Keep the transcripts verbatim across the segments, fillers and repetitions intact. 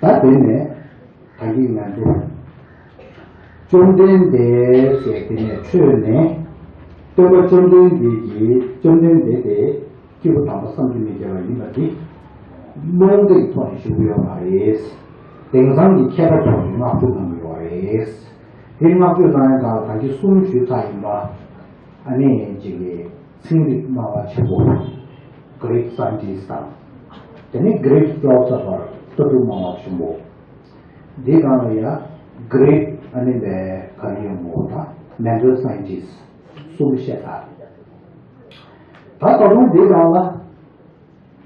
ད་དེ་ནས་ད་གིན་ང་ཚོ་བཅོམ་ལྡན་འདས་ཟེར་དེ་ནས་འཕྲོས་ནས་སྟོན་པ་བཅོམ་ལྡན་འདས་ཀྱིས་བཅོམ་ལྡན་འདས་དེ་སྐྱེས་བུ་དམ་པ་བསམ་གྱིས་མི་ཁྱབ་པ་ཡིན་པ་འདི་རྨོངས་དད་ཀྱི་ཐོག་ནས་ཞུ་གི་ཡོད་མ་རེད། དེང་སང་གི་མཁས་པ་ཚོ་གིས་བསྔགས་བརྗོད་གནང་གི་ཡོད་རེད། དེ་བསྔགས་བརྗོད་གནང་ཡ་དང་ད་གིན་གསུམ་ཞུས་ཚར་ཡིན་པ། ཨ་ནི་ཅིག་གི་ཚན་རིག་སྨྲ་བ་ཆེན་པོ་Greek scientist དང་། དེ་ནི་Greek philosopher ལྟ་གྲུབ་སྨྲ་བ་ཆེན་པོ། འདི་སྒང་ལ་ཡ་Greek ཨ་ནི་ལས་ག་རེ་ཡོང་གོ་ད་mental scientist གསུམ་བཤད་ཚར། ད་ད་དུང་འདི་སྒང་ལ་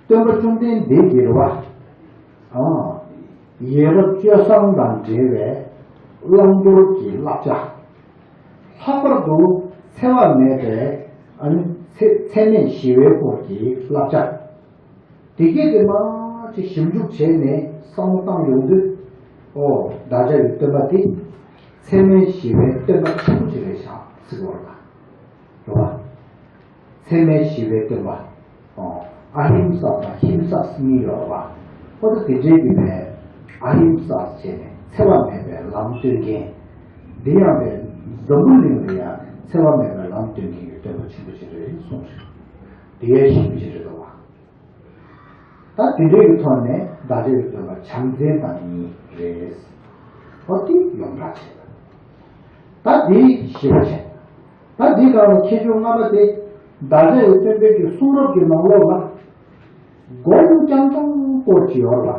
སྟོན་པ་བཅོམ་ལྡན་འདས་ཀྱི་རེད་བ། ཨ། ཡ་རབས་སྤྱོད་བཟང་དང་འབྲེལ་བའི་བླང་དོར་གྱི་བསླབ་བྱ། ལྷག་པར་དུ་འཚེ་བ་མེད་པའི་ཨ་ནི་འཚེ་འཚེ་མེད་ཞི་བའི་སྐོར་གྱི་བསླབ་བྱ། དེ་གས་དེ་མ་ཅིག་ཞིབ་འཇུག་བྱས་ནས་བསམ་བློ་བཏང་ཡོང་དུས། ཨོ་བདག་ཅག་གི་སྟོན་པ་དེ་འཚེ་མེད་ཞི་བའི་སྟོན་པ་ཆེན་པོ་ཅིག་རེད་ཤག་ཟེར་བ་རེད་པ། རེད་པ། འཚེ་མེད་ཞི་བའི་སྟོན་པ། ཨོ། ཨ་ཧིམ་ས་དང་ཧིམ་ས་གཉིས་ཡོད་རེད་པ། ཨོ་ད་དེ་འདྲའི་གི་བའི་ཨ་ཧིམ་ས་བྱས་ནས་འཚེ་བ་མེད་པའི་ལམ་སྟོན་མཁན། འདི་ཡང་བའི་འཛམ་བུ་གླིང་ལ་ཡང་འཚེ་བ་མེད་པའི་ལམ་སྟོན་མཁན་གྱི་སྟོན་པ་ཆེན་པོ་ཞིག་རེད་གསུངས་རེད། དེ་ཡང་ཞིབ་པོ་ཞིག་རེད་པ། ད་དེ་འདྲའི་གི་ཐོག་ནས་བདག་ཅག་གི་སྟོན་པ་བྱམས་བརྩེ་དང་གཉིས་རེད། ཨོ་དེ་ཡོངས་གྲགས་བྱས། ད་དེ་ཞེས་པ་བྱས། ད་འདི་གང་ལ་ཁྱད་ཆོས་ལྔ་པ་དེ། བདག་ཅག་གི་སྟོན་པའི་གི་གསུང་རབ་ཀྱི་ནང་ལོགས་ལ། སྒོམ་རྐྱང་རྐྱང་སྐོར་གྱི་ཡོད་ལ།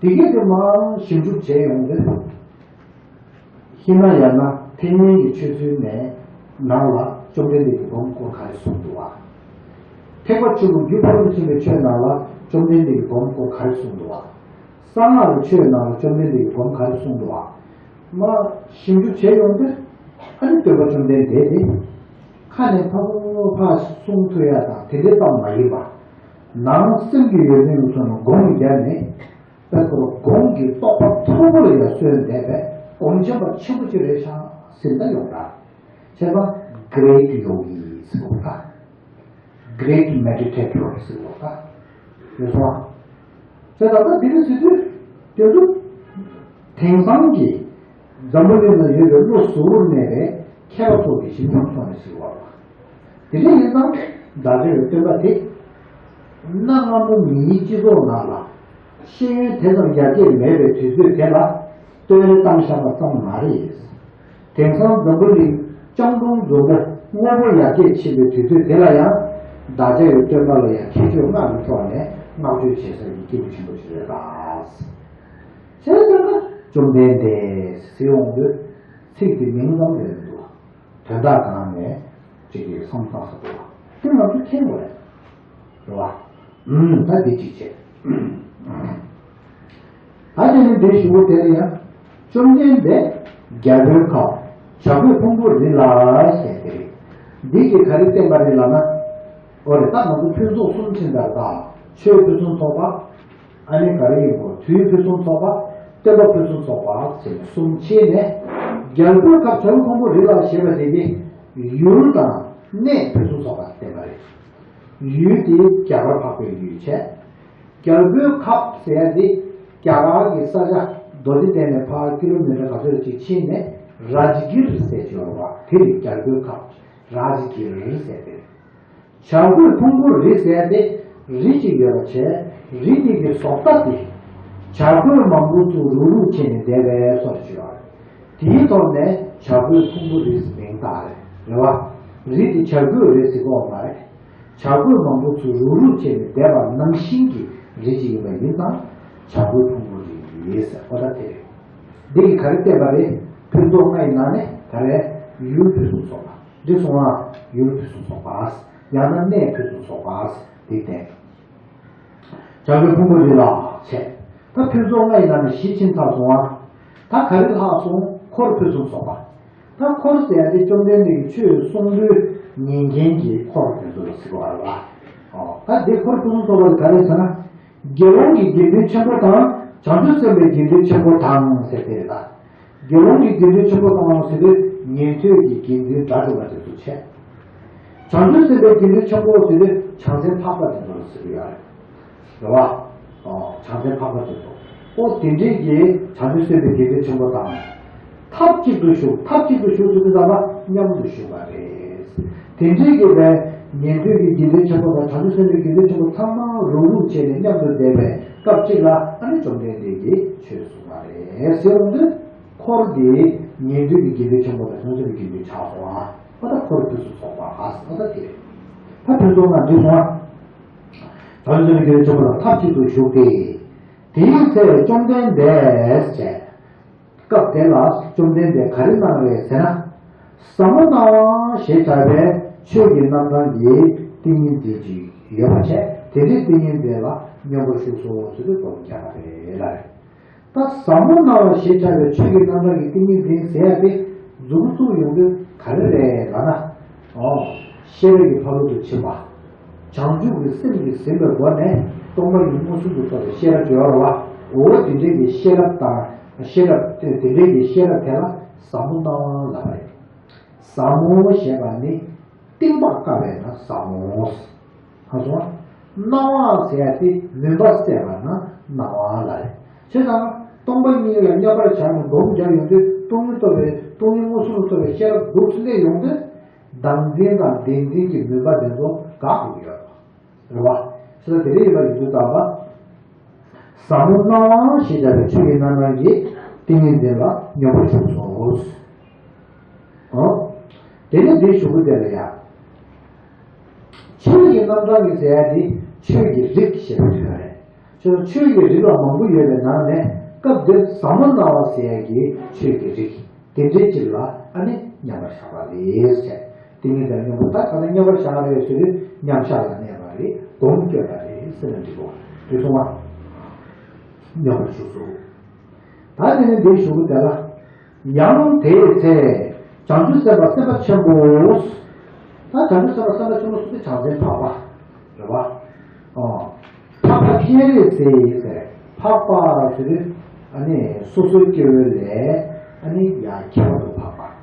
དེ་གས་དེ་མང་ཞིབ་འཇུག་བྱས་ཡོང་དུས། ཧི་མ་ཡ་ན་ཐེག་དམན་གྱི་ཆོས་ཚུལ་ནས་ནང་ལ་བཅོམ་ལྡན་འདས་ཀྱི་སྒོམ་སྐོར་ག་རེ་གསུངས་འདུག་བ། ཐེག་པ་ཆེན་པོ་རྒྱུ་ཕ་རོལ་ཏུ་ཕྱིན་པའི་ཆོས་ནང་ལ་བཅོམ་ལྡན་འདས་ཀྱི་སྒོམ་སྐོར་ག་རེ་གསུངས་འདུག་བ། གསང་སྔགས་ཀྱི་ཆོས་ནང་ལ་བཅོམ་ལྡན་འདས་ཀྱི་སྒོམ་ག་རེ་གསུངས་འདུག་བ། མ་ཞིབ་འཇུག་བྱས་ཡོང་དུས། ཨ་ནི་སྟོན་པ་བཅོམ་ལྡན་འདས་དེ། ཁ་ནས་ཕ་ཕ་ཕ་གསུང་ཐུབ་ཡ་དང་དེ་འདྲའི་ཙམ་མ་ཡིན་པ། ནང་སེམས་ཀྱི་ཡོན་ཏན་ལ་མཚོན་ན་སྒོམ་བརྒྱབ་ནས། དཔེ་ཁོ་རང་སྒོམ་གྱི་རྟོགས་པ་མཐོན་པོ་ལ་ཡང་སོན་བསྡད་པའི་སྒོམ་ཆེན་པ་ཆེན་པོ་ཅིག་རེད་ཤག་ཟེར་ད་ཡོང་ད། བྱས་ཙང་great yogi ཟེར་བ་ད། Great meditator ཟེར་བ་ད། ཡོད་སོང་ཨ། བྱས་ཙང་ད་དེ་འདྲ་ཟེར་དུས་དེ་ཚོ་དེང་སང་གི་འཛམ་བུ་གླིང་ལ་ཡོད་པའི་བློ་གཟུ་བོར་གནས་པའི་མཁས་པ་ཚོ་གི་ཞིབ་འཇུག་ཐོག་ནས་ཟེར་བ་ལ། དེ་འདྲ་ཡིན་ཙང་བདག་ཅག་གི་སྟོན་པ་དེ། གནའ་སྔ་མོ་མིའི་སྤྱི་ཚོགས་ནང་ལ་ཤེས་ཡོན་དེ་ཙམ་ཡར་རྒྱས་མེད་པའི་དུས་ཚོད་དེ་ལ་བསྟོད་ར་བཏང་བཞག་པ་ཙམ་མ་རེད། དེང་སང་འཛམ་བུ་གླིང་སྤྱང་གྲུང་འཛོམས་པོ་དངོས་པོ་ཡར་རྒྱས་ཕྱིན་པའི་དུས་ཚོད་དེ་ལ་ཡང་བདག་ཅག་གི་སྟོན་པ་ལ་ཡང་ཁྱད་ཆོས་ལྔ་གི་ཐོག་ནས་བསྔགས་བརྗོད་བྱེད་ས་ཀྱི་སྐྱེས་བུ་ཆེན་པོ་ཞིག་རེད་ལ། བྱས་ཙང་ན་བཅོམ་ལྡན་འདས་ཟེར་ཡོང་དུས་ཚིག་དེ་མིང་ཙམ་རེད་འདུག་དོན་དག་གང་ནས་ཅིག་གིས་བསམ་བཏང་ས་འདུག་དེ་ང་ཚོ་མཁྱེན་དགོས་རེད། རེད་བ། ཨུམ་ད་འདི་གཅིག་བྱས། ད་དེ་ནི་འདི་ཞུ་བོ་དེ་ལ་ཡང་། བཅོམ་ལྡན་འདས་རྒྱལ་པོའི་ཁབ་བྱ་རྒོད་ཕུང་པོའི་རི་ལ་ཞེས་དེ་རེད། འདི་གིས་ག་རེ་བསྟན་པ་རེད་ལབ་ན། འོ་རེད་ད་ང་ཚོ་ཕུན་ཚོགས་གསུམ་ཕྱིན་པར་གདའ། ཆོས་ཕུན་སུམ་ཚོགས་པ། ཨ་ནི་ག་རེ་ཡིན་གོ་དུས་ཕུན་སུམ་ཚོགས་པ། སྟོན་པ་ཕུན་སུམ་ཚོགས་པ་ཟེར་ནས་གསུམ་ཕྱེ་ནས། རྒྱལ་པོའི་ཁབ་བྱ་རྒོད་ཕུང་པོའི་རི་ལ་ཞེས་པ་དེ་ནི་ཡུལ་དང་གནས་ཕུན་སུམ་ཚོགས་པ་བསྟན་པ་རེད། ཡུལ་དེ་རྒྱ་གར་འཕགས་པའི་ཡུལ་བྱས། རྒྱལ་པོའི་ཁབ་ཟེར་ཡ་དེ་རྒྱ་གར་གྱི་ས་ཆ་རྡོ་རྗེ་གདན་ནས་ཕར་ཀི་ལོ་མི་ཊར་ག་ཚོད་ཅིག་ཕྱིན་ནས་རཱཇ་གིར་ཟེར་གྱི་ཡོད་རེད་བ། དེ་ནི་རྒྱལ་པོའི་ཁབ་རཱཇ་གིར་ཟེར་དེ། བྱ་རྒོད་ཕུང་པོའི་རི་ཟེར་ཏེ་རི་གཅིག་ཡོད་པ་བྱས། རི་དེ་གི་བཟོ་ལྟ་དེ་བྱ་རྒོད་མང་པོ་ཚུར་རུག་རུག་བྱས་ནས་བསྡད་པའི་བཟོ་ཞིག་ཡོད་རེད། དེའི་ཐོག་ནས་བྱ་རྒོད་ཕུང་པོའི་རི་ཟེར་མིང་བཏགས་རེད། རེད་བ། རི་དེ་བྱ་རྒོད་རི་ཟེར་གོ་མ་རེད། བྱ་རྒོད་མང་པོ་ཚུར་རུག་རུག་བྱས་ནས་བསྡད་པ་ནང་བཞིན་གྱི་རི་གཅིག་ཡིན་པ་ཡིན་ཙང་བྱ་རྒོད་ཕུང་པོའི་རི་ཟེར་གོ་ད་དེ་རེད། འདི་གི་ག་རེ་བསྟན་པ་རེད། ཕུན་ཚོགས་ལྔ་ཡི་ནང་ནས་ག་རེ། ཡུལ་ཕུན་སུམ་ཚོགས་པ། འདི་སོང་ང་ཡུལ་ཕུན་སུམ་ཚོགས་པ། ཡང་ན་གནས་ཕུན་སུམ་ཚོགས་པ། འདི་བསྟན། བྱ་རྒོད་ཕུང་པོའི་རི་ལ་བྱས། ད་ཕུན་ཚོགས་ལྔ་ཡི་ནང་ནས་བཞི་ཕྱིན་ཚར་སོང་ང་། ད་ག་རེ་ལྷག་སོང་། འཁོར་ཕུན་སུམ་ཚོགས་པ། ད་འཁོར་ཟེར་ཡ་དེ་བཅོམ་ལྡན་འདས་ཀྱི་ཆོས་གསུང་དུས་ཉན་མཁན་གྱི་འཁོར་དེ་ཚོ་ལ་ཟེར་བ་རེད་བ། ད་འདི་འཁོར་ཕུན་སུམ་ཚོགས་པ་དེ་ག་རེ་ཟེར་ན། དགེ་སློང་གི་དགེ་འདུན་ཆེན་པོ་དང་བྱང་ཆུབ་སེམས་དཔའི་དགེ་འདུན་ཆེན་པོ་དང་ཟེར་དེ་རེད་ད། དགེ་སློང་གི་དགེ་འདུན་ཆེན་པོ་དང་ཟེར་དུས་ཉན་ཐོས་ཀྱི་དགེ་འདུན་དགྲ་བཅོམ་པ་དེ་ཚོ་བྱས། བྱང་ཆུབ་སེམས་དཔའི་དགེ་འདུན་ཆེན་པོ་ཟེར་དུས་བྱང་སེམས་འཕགས་པ་དེ་ཚོ་ལ་ཟེར་གྱི་ཡོད་རེད། རེད་བ། ཨོ། བྱང་སེམས་འཕགས་པ་དེ་ཚོ། ཨོ་དེ་འདྲའི་གི་བྱང་ཆུབ་སེམས་དཔའི་དགེ་འདུན་ཆེན་པོ་དང་། ཐབས་གཅིག་ཏུ་བཞུགས། ཐབས་གཅིག་ཏུ་བཞུགས་ཟེར་དུས་ཙམ་པ་མཉམ་དུ་བཞུགས་པ་རེད། དེ་འདྲའི་གི་ལས་ཉན་ཐོས་ཀྱི་དགེ་འདུན་ཆེན་པོ་དང་བྱང་ཆུབ་སེམས་དཔའི་དགེ་འདུན་ཆེན་པོ་ཚང་མ་རུག་རུག་བྱས་ནས་མཉམ་དུ་བསྡད་པའི་སྐབས་གཅིག་ལ་ཨ་ནི་བཅོམ་ལྡན་འདས་ཀྱིས་ཆོས་གསུངས་པ་རེད་ཟེར་ཡོང་དུས། འཁོར་འདི་ཉན་ཐོས་ཀྱི་དགེ་འདུན་ཆེན་པོ་དང་བྱང་ཆུབ་ཀྱི་དགེ་འདུན་ཆགས་སོང་ཨ། ཨ་ད་འཁོར་དུས་སུ་ཚོགས་པ་ཨ་ཨ་ད་དེ་རེད། ད་དེ་ཚོ་ང་འདི་སོང་ཨ། བྱང་ཆུབ་ཀྱི་དགེ་འདུན་ཆེན་པོ་དང་ཐབས་གཅིག་ཏུ་བཞུགས་ཏེ། དེའི་ཚེ་བཅོམ་ལྡན་འདས་བྱས། སྐབས་དེ་ལ་བཅོམ་ལྡན་འདས་ག་རེ་གནང་རེད་ཟེར་ན། ཟབ་མོ་སྣང་བ་ཞེས་བྱ་བའི་ཆོས་ཀྱི་རྣམ་གྲངས་ཀྱི་ཏིང་ངེ་འཛིན་ཅིག་ཡོད་པ་བྱས། དེ་འདྲའི་ཏིང་ངེ་འཛིན་ལ་སྙོམས་པར་ཞུགས་སོ་ཟེར་དུས་སྡོམ་རྒྱག་པ་རེད་ལ། ད་ཟབ་མོ་སྣང་བ་ཞེས་བྱ་བའི་ཆོས་ཀྱི་རྣམ་གྲངས་ཀྱི་ཏིང་ངེ་འཛིན་ཟེར་ཡ་དེ་མཇུག་རྫོགས་ཡོང་དུས་ག་རེ་རེད་ལབ་ན། ཨོ། ཤེས་རབ་ཀྱི་ཕ་རོལ་ཏུ་ཕྱིན་པ། བྱང་ཆུབ་ཀྱི་སེམས་ཀྱིས་ཟིན་པའི་སྒོ་ནས་སྟོང་པ་ཉིད་མངོན་སུམ་དུ་རྟོགས་པའི་ཤེས་རབ་ཅིག་ཡོད་རེད་བ། འོ་དེ་འདྲའི་གི་ཤེས་རབ་དང་ཤེས་རབ་དེ་དེ་འདྲའི་གི་ཤེས་རབ་དེ་ལ་ཟབ་མོ་སྣང་བ་ལབ་པ་རེད། ཟབ་མོ་ཞེས་པ་ནི་གཏིང་དཔག་དཀའ་བས་ན་ཟབ་མོ། ཧ་སོང་ང་། སྣང་བ་ཟེར་ཡ་དེ་མུན་པ་བསལ་བ་ན་སྣང་བ་ལ་རེད། བྱས་ཙང་སྟོང་པ་ཉིད་ལ་མཉམ་པར་བཞག་ནས་སྒོམ་རྒྱག་ཡོང་དུས་སྟོང་ཉིད་རྟོགས་པའི་སྟོང་ཉིད་མངོན་སུམ་དུ་རྟོགས་པའི་ཤེས་རབ་སྡུག་སླེབས་ཡོང་དུས། བདག་འཛིན་དང་བདེན་འཛིན་གྱི་མུན་པ་དེ་ཚོ་འགག་དགོས་ཀྱི་ཡོད་རེད་བ། བྱས་ཙང་དེ་འདྲ་ཡིན་པ་ཡིན་དུས་ཙམ་པ། ཟབ་མོ་སྣང་བ་ཞེས་བྱ་བའི་ཆོས་ཀྱི་རྣམ་གྲངས་ཀྱི་ཏིང་ངེ་འཛིན་ལ་སྙོམས་པར་ཞུགས་སོ། ཨོ། དེ་ནས་འདིའི་གཞུག་གུ་དེ་ལ་ཡང་། ཆོས་ཀྱི་རྣམ་གྲངས་ཀྱི་ཟེར་ཡ་དེ་ཆོས་ཀྱི་རིགས་ཞེས་པའི་དོན་རེད། ཆོས་ཆོས་ཀྱི་རིགས་ལ་མང་པོ་ཡོད་པའི་ནང་ནས་སྐབས་འདིར་ཟབ་མོ་སྣང་བ་ཟེར་ཡ་གི་ཆོས་ཀྱི་རིགས་དེ་འདྲའི་ཅིག་ལ་ཨ་ནི་མཉམ་པར་བཞག་པ་རེད་ཟེར། ཏིང་ངེ་འཛིན་སྙོམས་པར་ད་ག་ལ་མཉམ་པར་བཞག་རེད་ཟེར་དུས་མཉམ་བཞག་ལ་གནས་པ་རེད། སྒོམ་བསྐྱོད་པ་རེད་ཟེར་ན་འགྲིག་གོ། དེ་སོང་བ། མཉམ་པར་ཞུགས་སོ། ད་དེ་ནས་འདིའི་གཞུག་གུ་དེ་ལ། ཡང་དེའི་ཚེ། བྱང་ཆུབ་སེམས་དཔའ་སེམས་དཔའ་ཆེན་པོ། ད་བྱང་ཆུབ་སེམས་དཔའ་སེམས་དཔའ་ཆེན་པོ་སུ་དེ་བྱང་ཆེན་འཕགས་པ། རེད་བ། ཨོ། འཕགས་པ་སྤྱན་རས་གཟིགས་ཟེར། འཕགས་པ་ཟེར་དུས་ཨ་ནི་སོ་སོའི་སྐྱེ་བོའི་ལས་ཨ་ནི་ཡང་ཁྱད་པར་དུ་འཕགས་པ།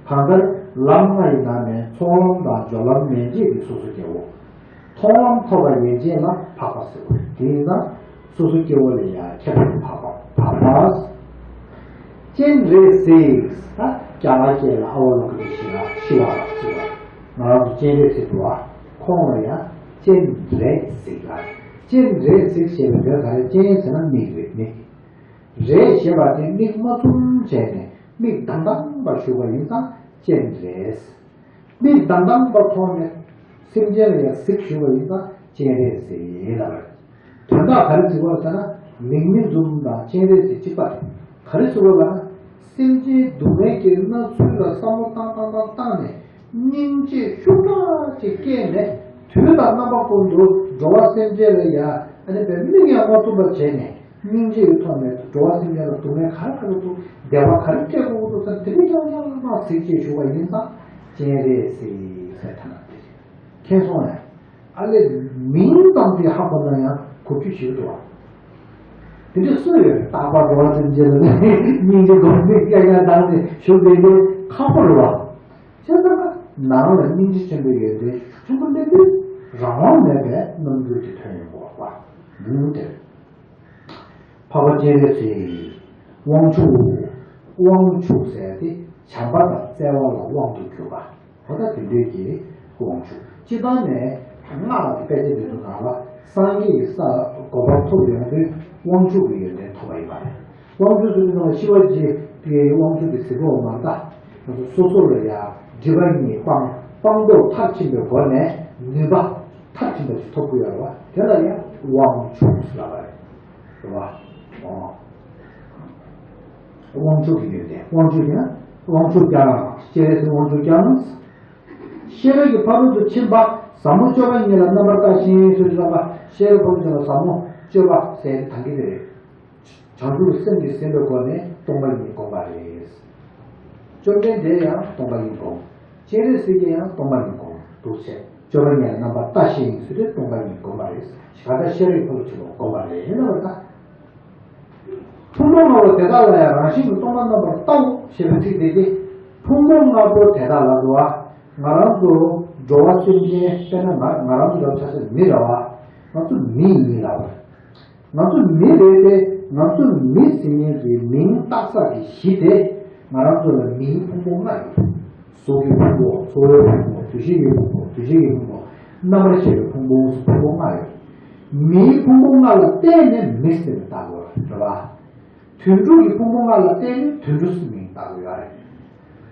གང་ལྟར་ལམ་ལྔ་ཡི་ནང་ནས་ཚོགས་ལམ་དང་སྦྱོར་ལམ་མན་ཆད་ཀྱི་སོ་སོ་སྐྱེ་བོ། མཐོང་ལམ་ཐོབ་པ་ཡན་ཆད་ལ་འཕགས་པ་ཟེར་བ་དེ་ཡིན་ཙང་། སོ་སོ་སྐྱེ་བོ་ལས་ཡང་ཁྱད་པར་དུ་འཕགས་པ་འཕགས་པ། སྤྱན་རས་གཟིགས་ད་རྒྱ་གར་སྐད་ལ་ཨ་ཝ་ལོ་ཀི་ཏེ་ཤི་ཝ་ཤི་ཝ་ལ་ཟེར་བ། ང་རང་ཚོ་སྤྱན་རས་གཟིགས་འདུག་བ། ཁོང་ལ་ཡང་སྤྱན་རས་གཟིགས་ལ། སྤྱན་རས་གཟིགས་ཞེས་པའི་དོན་ག་རེ། སྤྱན་ཟེར་ན་མིག་རེད། མིག་རས་ཞེས་པ་དེ་མིག་མ་བཙུམ་བྱས་ནས་མིག་གདངས་གདངས་པ་བཞུགས་པ་ཡིན་ཙང་སྤྱན་རས། མིག་གདངས་གདངས་པ་མཐོང་ནས་སེམས་ཅན་ལ་ཡང་གཟིགས་བཞུགས་པ་ཡིན་ཙང་སྤྱན་རས་གཟིགས་ལབ་པ་རེད། དོན་དག་ག་རེ་གཟིགས་པ་ཟེར་ན་མིག་མི་འཛུམ་དང་སྤྱན་རས་གཟིགས་གཅིག་པ་རེད། ག་རེ་གཟིགས་པ་ལབ་ན་སེམས་ཅན་སྡུག་བསྔལ་གྱི་སྣང་ཚུལ་ལ་བསམ་བློ་བཏང་བཏང་བཏང་བཏང་ནས་སྙིང་རྗེ་ཤུགས་དྲག་ཅིག་སྐྱེས་ནས་དུས་དང་རྣམ་པ་ཀུན་ཏུ་འགྲོ་བ་སེམས་ཅན་ལ་ཡང་ཨ་ནི་པའི་མིག་ཡང་མ་བཙུམ་པར་བྱས་ནས། སྙིང་རྗེ་ཡི་ཐོག་ནས་འགྲོ་བ་སེམས་ཅན་ལ་སྡུག་བསྔལ་ག་རེ་ག་རེ་འདུག་བདེ་བ་ག་རེ་སྤྲད་དགོས་འདུག་ཟེར་དེ་རིང་ཡང་ཡང་ཡང་གཟིགས་བྱས་བཞུགས་པ་ཡིན་ཙང་སྤྱན་རས་གཟིགས་ཟེར་ཐ་ན་དེ་རེད། མཁྱེན་སོང་ངས། ཨ་ལས་མིང་ཙམ་དེ་ཧ་གོ་ན་ཡང་གོ་རྒྱུ་ཞིག་འདུག་བ། དེ་འདྲ་སུ་ཡོད་རྟག་པར་འགྲོ་བ་སེམས་ཅན་ལ་སྙིང་རྗེ་སྒོམ་ནས་ཀྱང་ཡང་དང་ནས་བཞུགས་བསྡད་མཁན་ཁག་པོ་རེད་བ། བྱས་ཙང་ནང་ལ་སྙིང་རྗེ་ཆེན་པོའི་ཡོན་ཏན་ཤུགས་ཆེན་པོ་སླེབས་དུས་རང་དབང་མེད་པའི་རྣམ་འགྱུར་དེ་ཐོན་ཡོང་གི་རེད་བ། འདི་ནི་དེ་རེད། འཕགས་པ་སྤྱན་རས་གཟིགས། དབང་ཕྱུག། དབང་ཕྱུག་ཟེར་ཏེ་བྱམས་པ་དང་བརྩེ་བ་ལ་དབང་དུ་གྱུར་པ། འོ་ད་དེ་འདྲའི་གི་དབང་ཕྱུག། སྤྱིར་བཏང་ནས་སྔགས་ཀྱི་དཔེ་ཆ་འདི་ཚོ་ནང་ལ་སངས་རྒྱས་ཀྱི་ས་གོ་འཕང་ཐོབ་ཡོང་དུས་དབང་ཕྱུག་གི་ཡོན་ཏན་ཐོབ་པ་ཡིན་པ་རེད། དབང་ཕྱུག་ཟེར་དུས་ནང་ལ་ཤི་བ་རྗེ་དེ་དབང་ཕྱུག་གི་གཟིགས་པ་མ་གཏོགས་ང་ཚོ་སོ་སོ་ལ་ཡང་སྒྲིབ་པ་གཉིས་སྤངས་སྤངས་རྟོགས་མཐར་ཕྱིན་པའི་སྒོ་ནས་ནུས་པ་མཐར་ཕྱིན་པ་ཞིག་ཐོབ་དགོས་ཡོད་རེད་བ། དེ་ལ་ཡང་དབང་ཕྱུག་ཟེར་ལབ་པ་རེད། རེད་བ། ཨོ། དབང་ཕྱུག་གི་ཡོན་ཏན། དབང་ཕྱུག་ཡིན་ན་དབང་ཕྱུག་ཀྱང་། སྤྱན་རས་གཟིགས་དབང་ཕྱུག་ཀྱང་། ཤེས་རབ་ཀྱི་ཕ་རོལ་ཏུ་ཕྱིན་པ་ཟབ་མོ་སྤྱོད་པ་ཉིད་ལ་རྣམ་པར་བལྟ་ཞིང་ཟེར་དུས་ཙམ་པ་ཤེས་རབ་ཕ་རོལ་ཏུ་ཕྱིན་པ་ཟབ་མོ་སྤྱོད་པ་ཟེར་ཏེ་ད་གིན་དེ་རེད། བྱང་ཆུབ་སེམས་ཀྱིས་ཟིན་པའི་སྒོ་ནས་སྟོང་པ་ཉིད་བསྒོམ་པ་རེད། བཅོམ་ལྡན་འདས་ཡང་སྟོང་པ་ཉིད་བསྒོམ། སྤྱན་རས་གཟིགས་ཀྱིས་ཡང་སྟོང་པ་ཉིད་བསྒོམ། འདུག་ཟེར། སྤྱོད་པ་ཉིད་ལ་རྣམ་པར་བལྟ་ཞིང་ཟེར་དུས་སྟོང་པ་ཉིད་བསྒོམ་པ་རེད། ག་ད་ཤེས་རབ་ཀྱི་ཕ་རོལ་ཏུ་ཕྱིན་པ་བསྒོམ་པ་རེད་ལབ་པ་ད། ཕུང་པོ་ལྔ་པོ་དེ་དག་ལ་ཡང་རང་བཞིན་གྱིས་སྟོང་པར་རྣམ་པར་བལྟའོ་ཞེས་པའི་ཚིག་དེ་གིས་ཕུང་པོ་ལྔ་པོ་དེ་དག་ལ་འགྲོ་བ་ང་རང་ཚོ་འགྲོ་བ་སེམས་ཅན་དཔེར་ན་ང་ང་རང་ཚོ་ལ་ཆ་ཚང་མི་རེད་བ། ང་ཚོ་མི་ཡིན་ལབ་པ། ང་ཚོ་མི་རེད་དེ། ང་ཚོ་མི་ཟེར་མཁན་གྱི་མིང་བཏགས་ས་གི་གཞི་དེ་ང་རང་ཚོ་ལ་མིའི་ཕུང་པོ་ལྔ་ཡོད། གཟུགས་ཀྱི་ཕུང་པོ། ཚོར་བའི་ཕུང་པོ། འདུ་ཤེས་ཀྱི་ཕུང་པོ། འདུ་བྱེད་ཀྱི་ཕུང་པོ། རྣམ་པར་ཤེས་པའི་ཕུང་པོ། ཕུང་པོ་ལྔ་ཡོད། མིའི་ཕུང་པོ་ལྔ་ལ་བརྟེན་ནས་མི་ཟེར་ནས་བཏགས་དགོས་རེད་པ། དུད་འགྲོ་གི་ཕུང་པོ་ལྔ་ལ་བརྟེན་ནས་དུད་འགྲོ་ཟེར་མིང་བཏགས་དགོས་ཡ་རེད།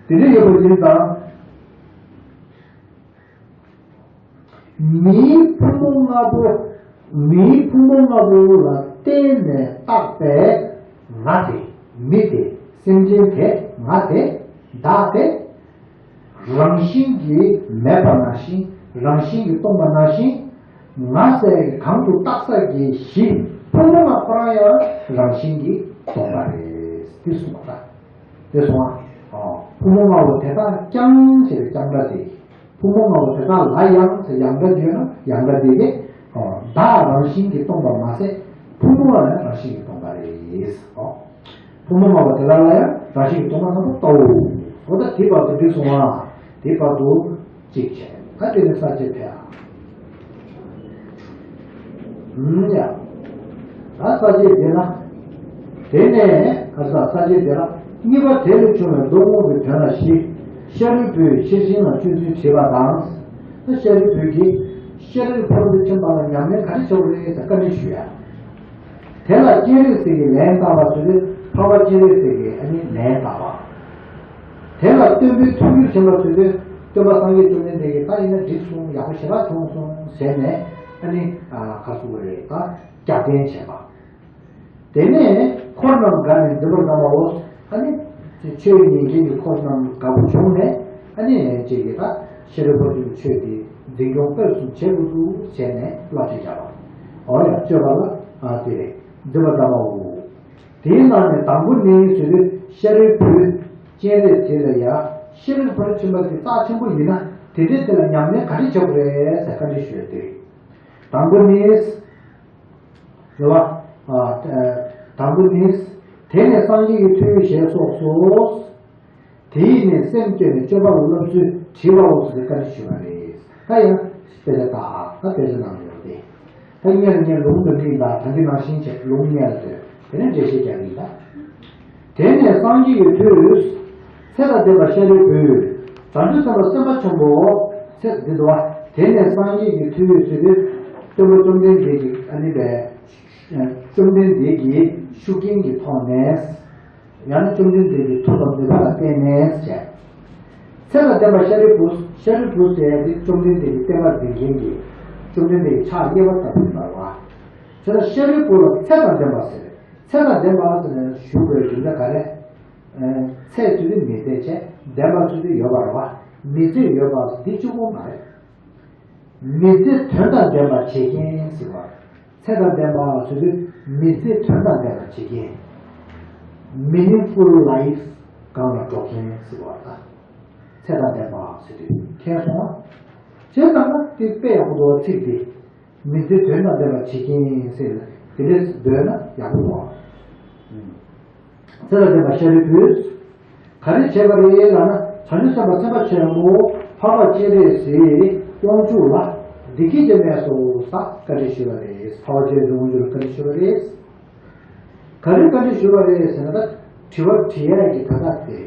དེ་འདྲ་ཡོད་པ་ཡིན་ཙང་། མིའི་ཕུང་པོ་ལྔ་པོ། མིའི་ཕུང་པོ་ལྔ་པོ་ལ་བརྟེན་ནས་བཏགས་པའི་ང་དེ། མི་དེ། སེམས་ཅན་དེ། ང་དེ། བདག་དེ། རང་བཞིན་གྱིས་མེད་པ་ནང་བཞིན། རང་བཞིན་གྱིས་སྟོང་པ་ནང་བཞིན། ང་ཟེར་གྱི་གང་དུ་བཏགས་ས་གི་གཞི་ཕུང་པོ་ལྔ་ཁོ་རང་ཡང་རང་བཞིན་གྱིས་སྟོང་པ་རེད། འདི་གསུངས་པ་ལ། དེ་སོང་ཨ། ཕུང་པོ་ལྔ་པོ་དེ་དག་ཀྱང་ཞེས་པའི་ཀྱང་སྒྲ་དེ། ཕུང་པོ་ལྔ་པོ་དེ་དག་ལ་ཡང་ཟེར་ཡང་སྒྲ་བརྗོད་ན་ཡང་སྒྲ་དེ་གས། བདག་རང་བཞིན་གྱིས་སྟོང་པ་མ་ཟད་ཕུང་པོ་ལྔ་ཡང་རང་བཞིན་གྱིས་སྟོང་པ་རེད། ཕུང་པོ་ལྔ་པོ་དེ་དག་ལ་ཡང་རང་བཞིན་གྱིས་སྟོང་པ་ལྔ་པོ་ལྟའོ། འོ་ད་དེ་བར་དུ་འགྲིག་སོང་ཨ། དེ་བར་དུ་གཅིག་བྱས། ད་དེ་ནས་ས་བཅད་ཕེབས་ཨ། ཡ། ད་ས་བཅད་དེ་ལ། དེ་ནས་ཨ་ས་ས་བཅད་དེ་ལ་གཉིས་པ་དེ་ལས་བྱུང་བའི་མདོ་སྔོན་གྱི་དོན་ལ་བཞི། ཤཱ་རིའི་བུས་ཤེར་ཕྱིན་ལ་སྤྱོད་ཚུལ་དྲིས་པ་དང་། ད་ཤཱ་རིའི་བུས་ཀྱིས་ཤཱ་རིའི་ཕ་རོལ་ཏུ་ཕྱིན་པ་ལ་ཉམས་ལེན་ག་རེ་བྱ་དགོས་རེད་ཟེར་བཀའ་འདྲི་ཞུས་ཡ། དེ་ལ་སྤྱན་རས་གཟིགས་ཀྱིས་ལན་བཏབ་པ་ཟེར་དུས་འཕགས་པ་སྤྱན་རས་གཟིགས་ཀྱིས་ཨ་ནི་ལན་བཏབ་པ། དེ་ལ་སྟོན་པས་ཐུགས་རྒྱུད་བྱིན་པ་ཟེར་དུས་སྟོན་པ་སངས་རྒྱས་བཅོམ་ལྡན་འདས་ཀྱིས་ད་ཡིན་ན་འགྲིག་སོང་། ཡག་པོ་ཞེ་དྲག་བྱུང་སོང་ཟེར་ནས་ཨ་ནི་ག་རེ་ཟེར་དགོས་རེད། ད་རྒྱབ་རྟེན་བྱས་པ། དེ་ནས་འཁོར་རྣམས་དགའ་ནས་འཛིན་པར་གནང་བའོ། ཨ་ནི་ཆོས་ཉན་མཁན་གྱི་འཁོར་རྣམས་དགའ་པོ་བྱུང་ནས་ཨ་ནི་ཅིག་གིས་ད་ཤཱ་རིའི་ཕུ་གུ་ཆོས་འདི་འཛིན་སྐྱོང་སྤེལ་གསུམ་བྱེད་དགོས་འདུག་ཟེར་ནས་བསླབ་བྱ་བརྒྱབ་པ། འོ་ཡ། སྤྱོད་པ་ལ་ཨ་དེ་རེད། འཛིན་པར་གནང་བའོ། དེའི་ནང་ནས་དང་པོ་ནི་ཟེར་དུས་ཤཱ་རིའི་བུས་སྤྱན་རས་གཟིགས་ལ་ཡ། ཤཱ་རིའི་ཕུ་གུ་ཆེན་པོ་འདི་རྩ་ཆེན་པོ་ཡིན་ན་དེ་འདྲའི་དེ་ལ་ཉམས་ལེན་ག་རེ་བྱ་དགོས་རེད་ཟེར་བཀའ་འདྲི་ཞུས་ཏེ། དང་པོ་ནི། རེད་བ། ཨ། དང་པོ་ནི། དེ་ནས་སངས་རྒྱས་ཀྱི་ཐུགས་ཞེས་སོགས་སོ། དེའི་ནས་སེམས་བསྐྱེད་ནས་སྤྱོད་པ་ལ་བསླབ་ཚུལ་དྲིས་པའོ་ཟེར་ཏེ་བཀའ་འདྲི་ཞུས་པ་རེད། ད་ཡང་དཔེ་ཆ་ལྟ། ད་དཔེ་ཆ་ནང་ཡོད་དེ། ད་སྔོན་ལ་ངས་ལུང་དུ་འདྲི་ད་ད་གིན་ནང་བཞིན་བྱས་ལུང་སྔོན་ལ་འདོན། དེ་ནས་འགྲེལ་བཤད་རྒྱག་གི་ཡིན་ད། དེ་ནས་སངས་རྒྱས་ཀྱི་ཐུགས། ཚེ་དང་ལྡན་པ་ཤཱ་རིའི་བུས། བྱང་ཆུབ་སེམས་དཔའ་སེམས་དཔའ་ཆེན་པོ། ཚེ་འདི་འདུལ་བ། དེ་ནས་སངས་རྒྱས་ཀྱི་ཐུགས་ཟེར་དུས། སྟོན་པ་བཅོམ་ལྡན་འདས་ཀྱི་ཨ་ནི་བས། བཅོམ་ལྡན་འདས་ཀྱི་ཤུགས་རྐྱེན་གྱི་ཐོག་ནས། ཡང་ན་བཅོམ་ལྡན་འདས་ཀྱི་མཐུ་དང་ནུས་པ་ལ་བརྟེན་ནས་བྱས། ཚེ་དང་ལྡན་པ་ཤཱ་རིའི་བུ། ཤཱ་རིའི་བུ་ཟེར་ཡ་དེ་བཅོམ་ལྡན་འདས་ཀྱི་བསྟན་པ་འཛིན་མཁན་གྱི། བཅོམ་ལྡན་འདས་ཀྱི་ཕྱག་གཡས་པ་ལྟ་བུ་ཡིན་པ་རེད་བ། དེ་ལ་ཤཱ་རིའི་བུ་ལ་ཚེ་དང་ལྡན་པ་ཟེར། ཚེ་དང་ལྡན་པ་ཟེར་ནས་ཞུ་དགོས་རྒྱུ་མཚན་ག་རེ། ཚེ་ཟེར་དུས་མི་ཚེ་བྱས། ལྡན་པ་ཟེར་དུས་ཡོད་པ་རེད་བ། མི་ཚེ་ཡོད་པ་འདི་གཅིག་པོ་མ་རེད། མི་ཚེ་དོན་དང་ལྡན་པར་བྱེད་མཁན་ཟེར་བ། ཚེ་དང་ལྡན་པ་ཟེར་དུས་མི་ཚེ་དོན་དང་ལྡན་པར་བྱེད་མཁན། Meaningful life སྒང་ལ་འགྲོ་མཁན་ཟེར་བ་ད། ཚེ་དང་ལྡན་པ་ཟེར་དུས་མཁྱེན་སོང་ང་། བྱས་ཙང་ན་དེ་དཔེ་ཡག་པོ་འདུག་ཚིག་དེ། མི་ཚེ་དོན་དང་ལྡན་པར་བྱེད་མཁན་ཟེར་ན་དེ་འདྲས་འདོན་ན་ཡག་པོ་འདུག་ཚེ་དང་ལྡན་པ་ཤཱ་རིའི་བུས། ག་རེ་བྱས་པ་རེད་ལབ་ན། བྱང་ཆུབ་སེམས་དཔའ་སེམས་དཔའ་ཆེན་པོ་འཕགས་པ་སྤྱན་རས་གཟིགས་དབང་ཕྱུག་ལ་བདེ་སྐྱིད་ཅན་མེད་སོ་ཟེར་བཀའ་འདྲི་ཞུས་པ་རེད། འཕགས་པ་སྤྱན་རས་གཟིགས་དབང་ཕྱུག་ལ་བཀའ་འདྲི་ཞུས་པ་རེད། ག་རེ་བཀའ་འདྲི་ཞུས་པ་རེད་ཟེར་ན། ད་དྲི་བ་དྲི་ཡ་གི་ད་ལྟ་དེ།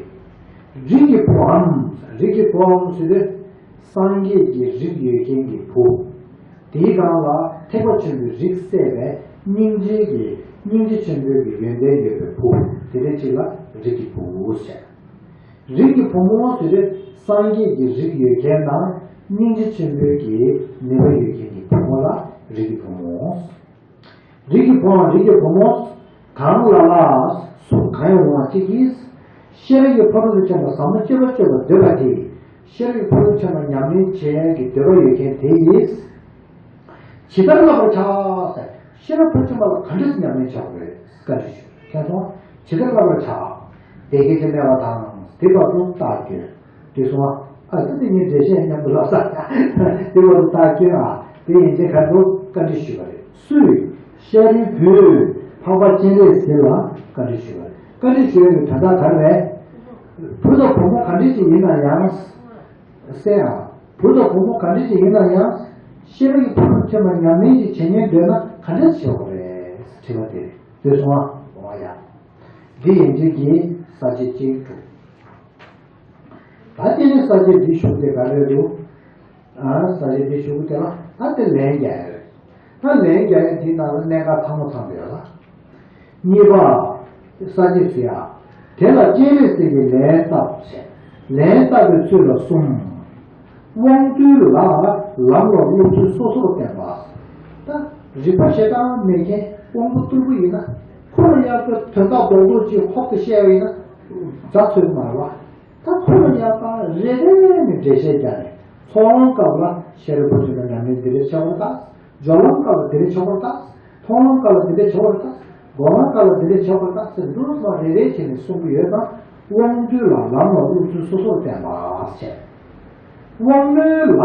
རིགས་ཀྱི་བུའམ། རིགས་ཀྱི་བུའམ་ཟེར་དུས། སངས་རྒྱས་ཀྱི་རིགས་ཡོད་མཁན་གྱི་བུ། དེའི་སྒང་ལ་ཐེག་པ་ཆེན་པོའི་རིགས་སད་པའི་སྙིང་རྗེ་གི་སྙིང་རྗེ་ཆེན་པོའི་གི་ཡོན་ཏན་ཡོད་པའི་བུ། དེ་འདྲ་ཅིག་ལ་རིགས་ཀྱི་བུ་ཟེར། རིགས་ཀྱི་བུ་མོ་ཟེར་དུས་སངས་རྒྱས་ཀྱི་རིགས་ཡོད་མཁན་དང་སྙིང་རྗེ་ཆེན་པོའི་གི་ནུས་པ་ཡོད་མཁན་གྱི་བུ་མོ་ལ་རིགས་ཀྱི་བུ་མོ། རིགས་ཀྱི་བུའམ་རིགས་ཀྱི་བུ་མོ། གང་ལ་ལ། སུ་གང་ཡང་རུང་བ་གཅིག་གིས། ཤེས་རབ་ཀྱི་ཕ་རོལ་ཏུ་ཕྱིན་པ་ཟབ་མོ་སྤྱོད་པ་སྤྱོད་པར་འདོད་པ་དེས། ཤེས་རབ་ཀྱི་ཕ་རོལ་ཏུ་ཕྱིན་པ་ཉམས་ལེན་བྱེད་ཡག་གི་འདོད་པ་ཡོད་མཁན་དེ་ཡིས། ཇི་ལྟར་བསླབ་པར་བྱ། ཟེར། ཤེས་རབ་ཕ་རོལ་ཏུ་ཕྱིན་པ་ལ་ག་འདྲས་ཉམས་ལེན་བྱ་དགོས་རེད་བཀའ་འདྲི་ཞུ། མཁྱེན་སོང་། ཇི་ལྟར་བསླབ་པར་བྱ། དེ་སྐད་ཅེས་སྨྲས་པ་དང་། དེ་བར་དུ་བརྟགས་བསྐྱོན། དེ་སོང་ཨ། ཨ་ཙི། དེ་ངས་འགྲེལ་བཤད་མཉམ་དུ་ལབ་ས། དེ་བར་དུ་བརྟགས་བསྐྱོན་ཨ། དེ་ཡན་ཆད་ཁ་ཐུག་བཀའ་འདྲི་ཞུས་པ་རེད། སུས། ཤཱ་རིའི་བུས་འཕགས་པ་སྤྱན་རས་གཟིགས་ལ་བཀའ་འདྲི་ཞུས་པ་རེད། བཀའ་འདྲི་ཞུ་ཡག་གི་དོན་དག་ག་རེ་རེད། བུ་དང་བུ་མོ་ག་འདྲ་ཅིག་ཡིན་ན་ཡང་། སེ་ཨ། བུ་དང་བུ་མོ་ག་འདྲ་ཅིག་ཡིན་ན་ཡང་། ཤེས་རབ་ཀྱི་ཕ་རོལ་ཏུ་ཕྱིན་པ་ཉམས་ལེན་ཅིག་བྱེད་སྙིང་འདོད་ན་ག་འདྲ་ཞིག་བྱེད་དགོས་རེད། དྲི་བ་དེ་རེད། དེ་སོང་ཨ། འདི་ཡན་ཆད་ཀྱིས་ས་བཅད་གཅིག་གྲུབ། ད་དེ་ནས་ས་བཅད་འདི་ཞུགས་ཏེ་ག་རེ་རེད་འདུག་ཨ། ས་བཅད་འདི་ཞུགས་ཏེ་ལ་ད་དེ་ལན་རྒྱག་ཡ་རེད། ད་ལན་རྒྱག་ཡ་འདི་ནང་ལ་གནད་འགག་ཚང་མ་ཚང་ཡོད་ལ། གཉིས་པ། ས་བཅད་ཚུ་ཡ། དེ་ལ་སྤྱན་རས་གཟིགས་ཀྱིས་ལན་བཏབ་བྱས། ལན་བཏབ་པའི་ཚུལ་ལ་གསུམ། དབང་རྟུལ་ལ་ལམ་ལ་སློབ་ཚུལ་སོ་སོར་བསྟན་པ། ད་རིག་པ་ཞེ་དྲག་མེད་མཁན་དབང་པོ་རྟུལ་པོ་ཡིན་ན། ཁོ་ལ་ཡང་དོན་དག་རྡོག་རྡོག་ཅིག་ཁོག་ཏུ་བཤད་པ་ཡིན་ན། རྫ་འཚོལ་གྱི་མ་རེད་བ། ད་ཁོ་ལ་ཡང་དང་རེ་རེ་ནས་འགྲེལ་བཤད་བརྒྱབ་ནས། ཚོགས་ལམ་སྐབས་ལ་ཤེས་རབ་ཕར་ཕྱིན་པ་ཉམས་ལེན་འདི་འདྲའི་ཆགས་པར་བལྟ། སྦྱོར་ལམ་སྐབས་ལ་འདི་འདྲའི་ཆགས་པར་བལྟ། མཐོང་ལམ་སྐབས་ལ་འདི་འདྲའི་ཆགས་པར་བལྟ། སྒོམ་ལམ་སྐབས་ལ་འདི་འདྲའི་ཆགས་པར་བལྟ་ཟེར་འདུག་སེ་རེ་རེ་བྱས་ནས་གསུང་གི་ཡོད་ཙང་། དབང་རྟུལ་ལ་ལམ་ལ་སློབ་ཚུལ་སོ་སོར་བསྟན་པ་བྱས། དབང་རྣོན་ལ་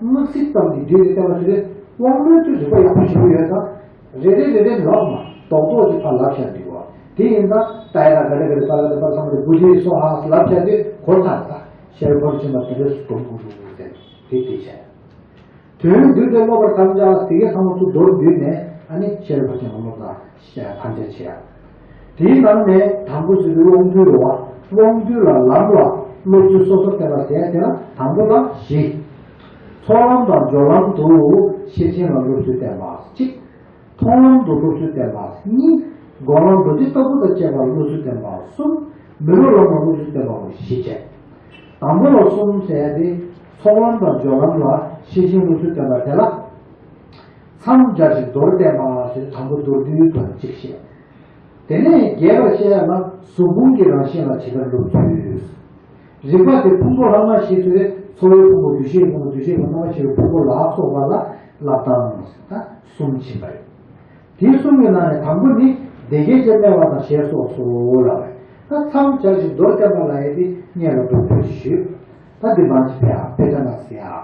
དམིགས་བསལ་ཙམ་གྱི་བསྡུས་ཏེ་བསྟན་པ་ཞིག་རེད། དབང་རྣོན་དུ་རིག་པ་ཡག་པོ་ཞིག་ཡོད་ཙང་། རེ་རེ་རེ་རེ་ལབ་མ་རྡོག་རྡོག་ཅིག་ཕར་ལབ་བྱས་འདུག་བ། དེ་ཡིན་ཙང་ད་ཡ་ད་ག་རེ་ག་རེ་ས་ལ་དེ་པར་ཚང་མ་དེ་བུ་དེ་སོ་ཧ་ལབ་བྱས་དུས་གོ་ཚར་ད། ཤེས་རབ་ཕར་ཕྱིན་པ་དེ་འདྲས་སུ་སྒོམ་དགོས་འདུག་ཟེར་དེ་དེ་བྱས། དོན་བསྡུས་ཏེ་སློབ་པར་དམ་བཅའ་དེ་གའི་ཚང་མ་ཚུར་མདོར་བསྡུས་ནས་ཨ་ནི་ཤེས་རབ་ཕར་ཕྱིན་པ་སློབ་དང་དམ་བཅའ་བྱེད་ཡ། དེའི་ནང་ནས་དང་པོ་ཟེར་དུས་དབང་རྟུལ་རེད་བ། དབང་རྟུལ་ལ་ལམ་ལ་སློབ་ཚུལ་སོ་སོར་བསྟན་པ་ཟེར་ཡ་དེ་ལ་དང་པོ་ལ་བཞི། ཚོགས་ལམ་དང་སྦྱོར་ལམ་དུ་ཤེར་ཕྱིན་ལ་སློབ་ཚུལ་བསྟན་པ་གཅིག་མཐོང་ལམ་དུ་སློབ་ཚུལ་བསྟན་པ་གཉིས། སྒོམ་ལམ་དུ་ཇི་ལྟ་བུ་དང་བཅས་པར་སློབ་ཚུལ་བསྟན་པ་གསུམ། མི་སློབ་ལམ་ལ་སློབ་ཚུལ་བསྟན་པ་བཞི་བྱས། དང་པོ་ལ་གསུམ་ཟེར་ཡ་དེ་ཚོགས་ལམ་དང་སྦྱོར་ལམ་ལ་ཤེར་ཕྱིན་སློབ་ཚུལ་བསྟན་པ་དེ་ལ། མཚམས་སྦྱར་ཞིང་མདོར་བསྟན་པ་ཞེས་དང་པོ་མདོར་བསྡུས་དོན་གཅིག་བཤད། དེ་ནས་རྒྱས་པར་བཤད་ཡ་ལ་གཟུགས་ཕུང་གི་རང་བཞིན་ལ་ཇི་ལྟར་སློབ་ཚུལ། རིག་པ་དེ་ཕུང་པོ་ལྷག་མ་བཞི་ཟེར་བའི་ཚོར་བའི་ཕུང་པོ་འདུ་ཤེས་ཕུང་པོ་འདུ་ཤེས་ཕུང་པོ་རྣམ་པ་ཤེས་པའི་ཕུང་པོ་ལ་སོགས་པ་ལ་ལབ་སྟངས་ད་གསུམ་ཕྱིན་པ་རེད། དེ་གསུམ་གྱི་ནང་ནས་དང་པོ་ནི་སྡེ་བརྒྱད་ཅེས་སྨྲས་པ་དང་ཞེས་སོགས་སོ་ལབ་པས། ད་མཚམས་སྦྱར་ཞིང་མདོར་བསྟན་པ་ལབ་ཡས་དེ་སྔོན་ལ་མདོར་བསྡུས་ཞུས། ད་འདི་མང་ཆེ་ཕལ་ཕལ་ཆེར་ན་ཟེར་ཡ།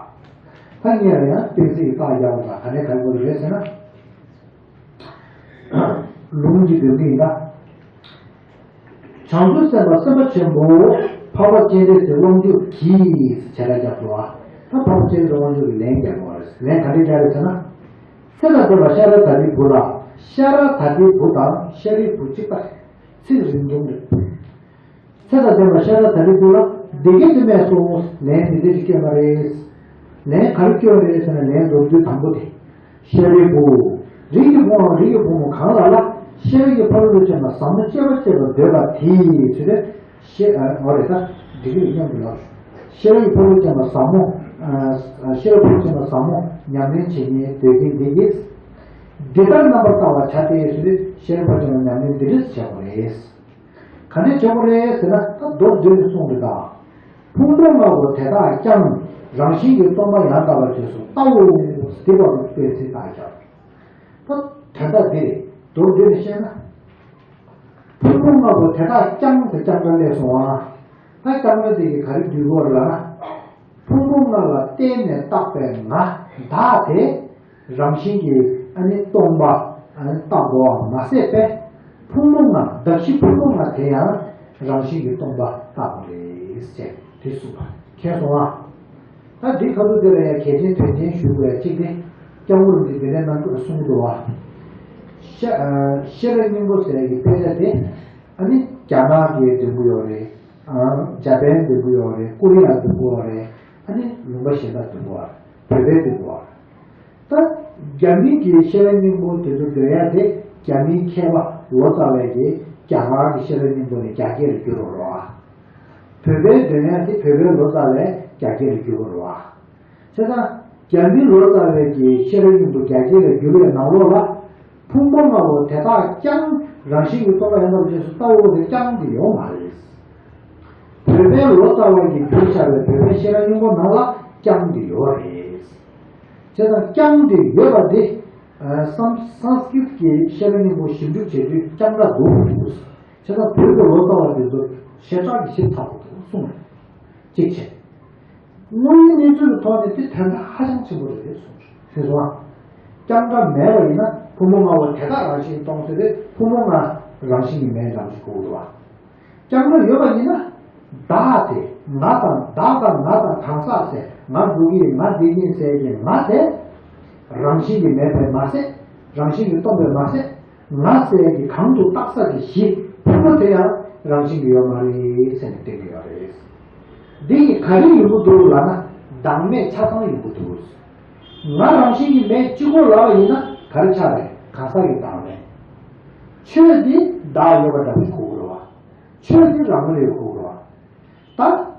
ད་སྔོན་ལ་ཡང་གཏན་ཚིགས་ཀྱི་རྟགས་རྒྱག་པ་དང་ག་ནས་ག་དགོས་རེད་ཟེར་ན། ལུང་གི་འདོན་གྱི་ཡིན་ད། བྱང་ཆུབ་སེམས་དཔའ་སེམས་དཔའ་ཆེན་པོ་འཕགས་པ་སྤྱན་རས་གཟིགས་དབང་ཕྱུག་གིས་བྱེ་བྲག་རྒྱབ་འགྲོ་བ། ད་འཕགས་པ་སྤྱན་རས་གཟིགས་དབང་ཕྱུག་གིས་ལན་རྒྱག་དགོས་རེད། ལན་ག་འདྲ་རྒྱག་རེད་ཟེར་ན། ཚེ་དང་ལྡན་པ་ཤཱ་ར་དྭ་ཏིའི་བུ་ལ། ཤཱ་ར་དྭ་ཏིའི་བུ་དང་ཤཱ་རིའི་བུ་གཅིག་པ། ཚིག་རིང་ཐུང་རེད། ཚེ་དང་ལྡན་པ་ཤཱ་ར་དྭ་ཏིའི་བུ་ལ་འདི་སྐད་ཅེས་སྨྲས་སོ། ལན་འདི་འདྲ་ཞིག་བསྐྱོན་པ་རེད། ལན་ག་རེ་བསྐྱོན་རེད་ཟེར་ན། ལན་མདོར་བསྡུས་དང་པོ་དེ། ཤཱ་རིའི་བུ། རིགས་ཀྱི་བུའམ་རིགས་ཀྱི་བུ་མོ་གང་ལ་ལ་ཤེས་རབ་ཀྱི་ཕ་རོལ་ཏུ་ཕྱིན་པ་ཟབ་མོ་སྤྱད་པ་སྤྱད་པར་འདོད་པ་དེས་ཟེར་ཏེ། ཤེས་ཨ་འོ་རེད་ད། འདི་གི་མཉམ་དུ་ལབ། ཤེས་རབ་ཀྱི་ཕ་རོལ་ཏུ་ཕྱིན་པ་ཟབ་མོ། ཨ་ཤེས་རབ་ཕ་རོལ་ཏུ་ཕྱིན་པ་ཟབ་མོ་ཉམས་ལེན་བྱེད་མཁན་འདོད་མཁན་འདི་གིས། འདི་ལྟར་རྣམ་པར་བལྟ་བར་བྱ་སྟེ་ཟེར་ཏེ། ཤེས་རབ་ཕ་རོལ་ཏུ་ཕྱིན་པ་ཉམས་ལེན་འདི་འདྲ་བྱེད་དགོས་རེད། ག་འདྲ་བྱེད་དགོས་རེད་ཟེར་ན། ད་མདོར་བསྡུས་ནས་གསུངས་རེད་ད། ཕུང་པོ་ལྔ་པོ་དེ་དག་ཀྱང་རང་བཞིན་གྱིས་སྟོང་པ་ཡང་དག་པར་རྗེས་སུ་བལྟའོ། འདི་བར་དུ་དཔེ་ཚིག་དག་ཀྱང་། ད་དོན་དག་འདི་རེད། མདོར་བསྡུས་ནས་བཤད་ན། ཕུང་པོ་ལྔ་པོ་དེ་དག་ཀྱང་ཟེར་ཀྱང་སྒྲ་སླེབས་སོང་ཨ། ད་ཀྱང་སྒྲ་འདི་གིས་ག་རེ་བསྡུས་དགོས་རེད་ལབ་ན། ཕུང་པོ་ལྔ་ལ་བརྟེན་ནས་བཏགས་པའི་ང་བདག་དེ་རང་བཞིན་གྱིས་ཨ་ནི་སྟོང་པ་ཨ་ནི་བཏགས་དགོས་པ་མ་ཟད་པས། ཕུང་པོ་ལྔ་གདགས་གཞི་ཕུང་པོ་ལྔ་དེ་ཡང་རང་བཞིན་གྱིས་སྟོང་པ་བཏགས་པ་རེད་ཟེར་དེ་གསུངས་པ་མཁྱེན་སོང་ཨ། ད་འདི་ཁ་ཐུག་དེ་ལ་ཡང་གལ་ཆེན་དོན་ཆེན་ཞུ་དགོས་ཡ་གཅིག་དེ། སྐྱབས་མགོན་རིན་པོ་ཆེས་འདི་འདྲའི་གནང་སྐབས་གསུངས་འདུག་བ། ཤེས་ཨ་ཤེས་རབ་སྙིང་པོ་ཟེར་ཡ་གི་དཔེ་ཆ་དེ་ཨ་ནི་རྒྱ་ནག་གིས་འདོན་གྱི་ཡོད་རེད། ཨ་འཇར་པན་འདོན་གྱི་ཡོད་རེད། ཀོ་རི་ཡ་འདོན་གྱི་ཡོད་རེད། ཨ་ནི་ལུང་པ་གཞན་དག་འདོན་གྱི་ཡོད་རེད། བོད་པས་འདོན་གྱི་ཡོད་རེད། ད་རྒྱ་མི་གི་ཤེས་རབ་སྙིང་པོ་དེ་ཚོ་འདོན་ཡ་དེ་རྒྱ་མིའི་མཁས་པ་ལོ་ཙཱ་བས་ཀྱི་རྒྱ་གར་གྱི་ཤེས་རབ་སྙིང་པོ་ནས་རྒྱ་སྐད་ལ་བསྒྱུར་བ་རེད་བ། བོད་པས་འདོན་ཡ་དེ་བོད་པའི་ལོ་ཙཱ་བས་རྒྱ་སྐད་ལ་བསྒྱུར་བ་རེད་བ། བྱས་ཙང་རྒྱ་མི་ལོ་ཙཱ་བས་ཀྱི་ཤེས་རབ་སྙིང་པོ་རྒྱ་སྐད་ལ་བསྒྱུར་བའི་ནང་ལོགས་ལ། ཕུང་པོ་ལྔ་པོ་དེ་དག་ཀྱང་རང་བཞིན་གྱིས་སྟོང་པ་ཡང་དག་པར་རྗེས་སུ་བལྟའོ་ཟེར་ཀྱང་དེ་ཡོད་མ་རེད། བོད་པའི་ལོ་ཙཱ་བ་གིས་བསྒྱུར་བྱ་བའི་བོད་པའི་ཤེས་རབ་སྙིང་པོ་ནང་ལ་ཀྱང་དེ་ཡོད་རེད། བྱས་ཙང་ཀྱང་དེ་ཡོད་པ་དེ། ཨ་སམ་སཾ་སྐྲྀཏ་གི་ཤེས་རབ་སྙིང་པོ་ཞིབ་འཇུག་བྱེད་དུས་ཀྱང་སྒྲ་འདུག་འདུག་ཟེར། བྱས་ཙང་བོད་ཀྱི་ལོ་ཙཱ་བ་དེ་ཚོ་ཞེ་དྲག་གི་ཞིབ་ཚགས་པོ་འདུག་གསུངས་རེད། གཅིག་བྱས། དངོས་ཡོད་གནས་ཚུལ་གྱི་ཐོག་ནས་དེ་དོན་དག་ཧ་ཅང་ཆེན་པོ་རེད་གསུངས་རེད། ཤེས་སོང་ཨ། ཀྱང་སྒྲ་མེད་པ་ཡིན་ན་ཕུང་པོ་ལྔ་པོ་དེ་དག་རང་བཞིན་སྟོང་ཟེར་ཏེ་ཕུང་པོ་ལྔ་རང་བཞིན་གྱིས་མེད་འགྲོ་གི་འདུག་བ། ཀྱང་སྒྲ་ཡོད་པ་ཡིན་ན། བདག་དེ་ང་དང་བདག་དང་ང་དང་གང་ཟག་ཟེར་ང་འདུག་གི་ང་འདི་ཡིན་ཟེར་གྱི་ང་དེ། རང་བཞིན་གྱིས་མེད་པས་མ་ཟད། རང་བཞིན་གྱིས་སྟོང་པས་མ་ཟད། ང་ཟེར་གྱི་གང་དུ་བཏགས་ས་ཀྱི་གཞི། པོ་དེ་ཡང་རང་བཞིན་གྱིས་ཡོད་མ་རེད་ཟེར་ནས་བསྟན་གྱི་ཡོད་རེད། འདི་ཡིས་ག་རེ་ཡོང་གི་འདུག་ལབ་ན། བདག་མེད་ཆ་ཚང་ཡོང་གི་འདུག། ང་རང་བཞིན་གྱིས་མེད་གཅིག་པོ་ལབ་པ་ཡིན་ན་ག་རེ་ཆགས་རེད། གང་ཟག་གི་བདག་མེད། ཆོས་འདི་བདག་ཡོད་པ་འདྲ་པོ་ཞིག་གོ་དགོས་རེད་བ། ཆོས་འདི་རང་ལ་ཡོད་དགོས་རེད་བ། ད་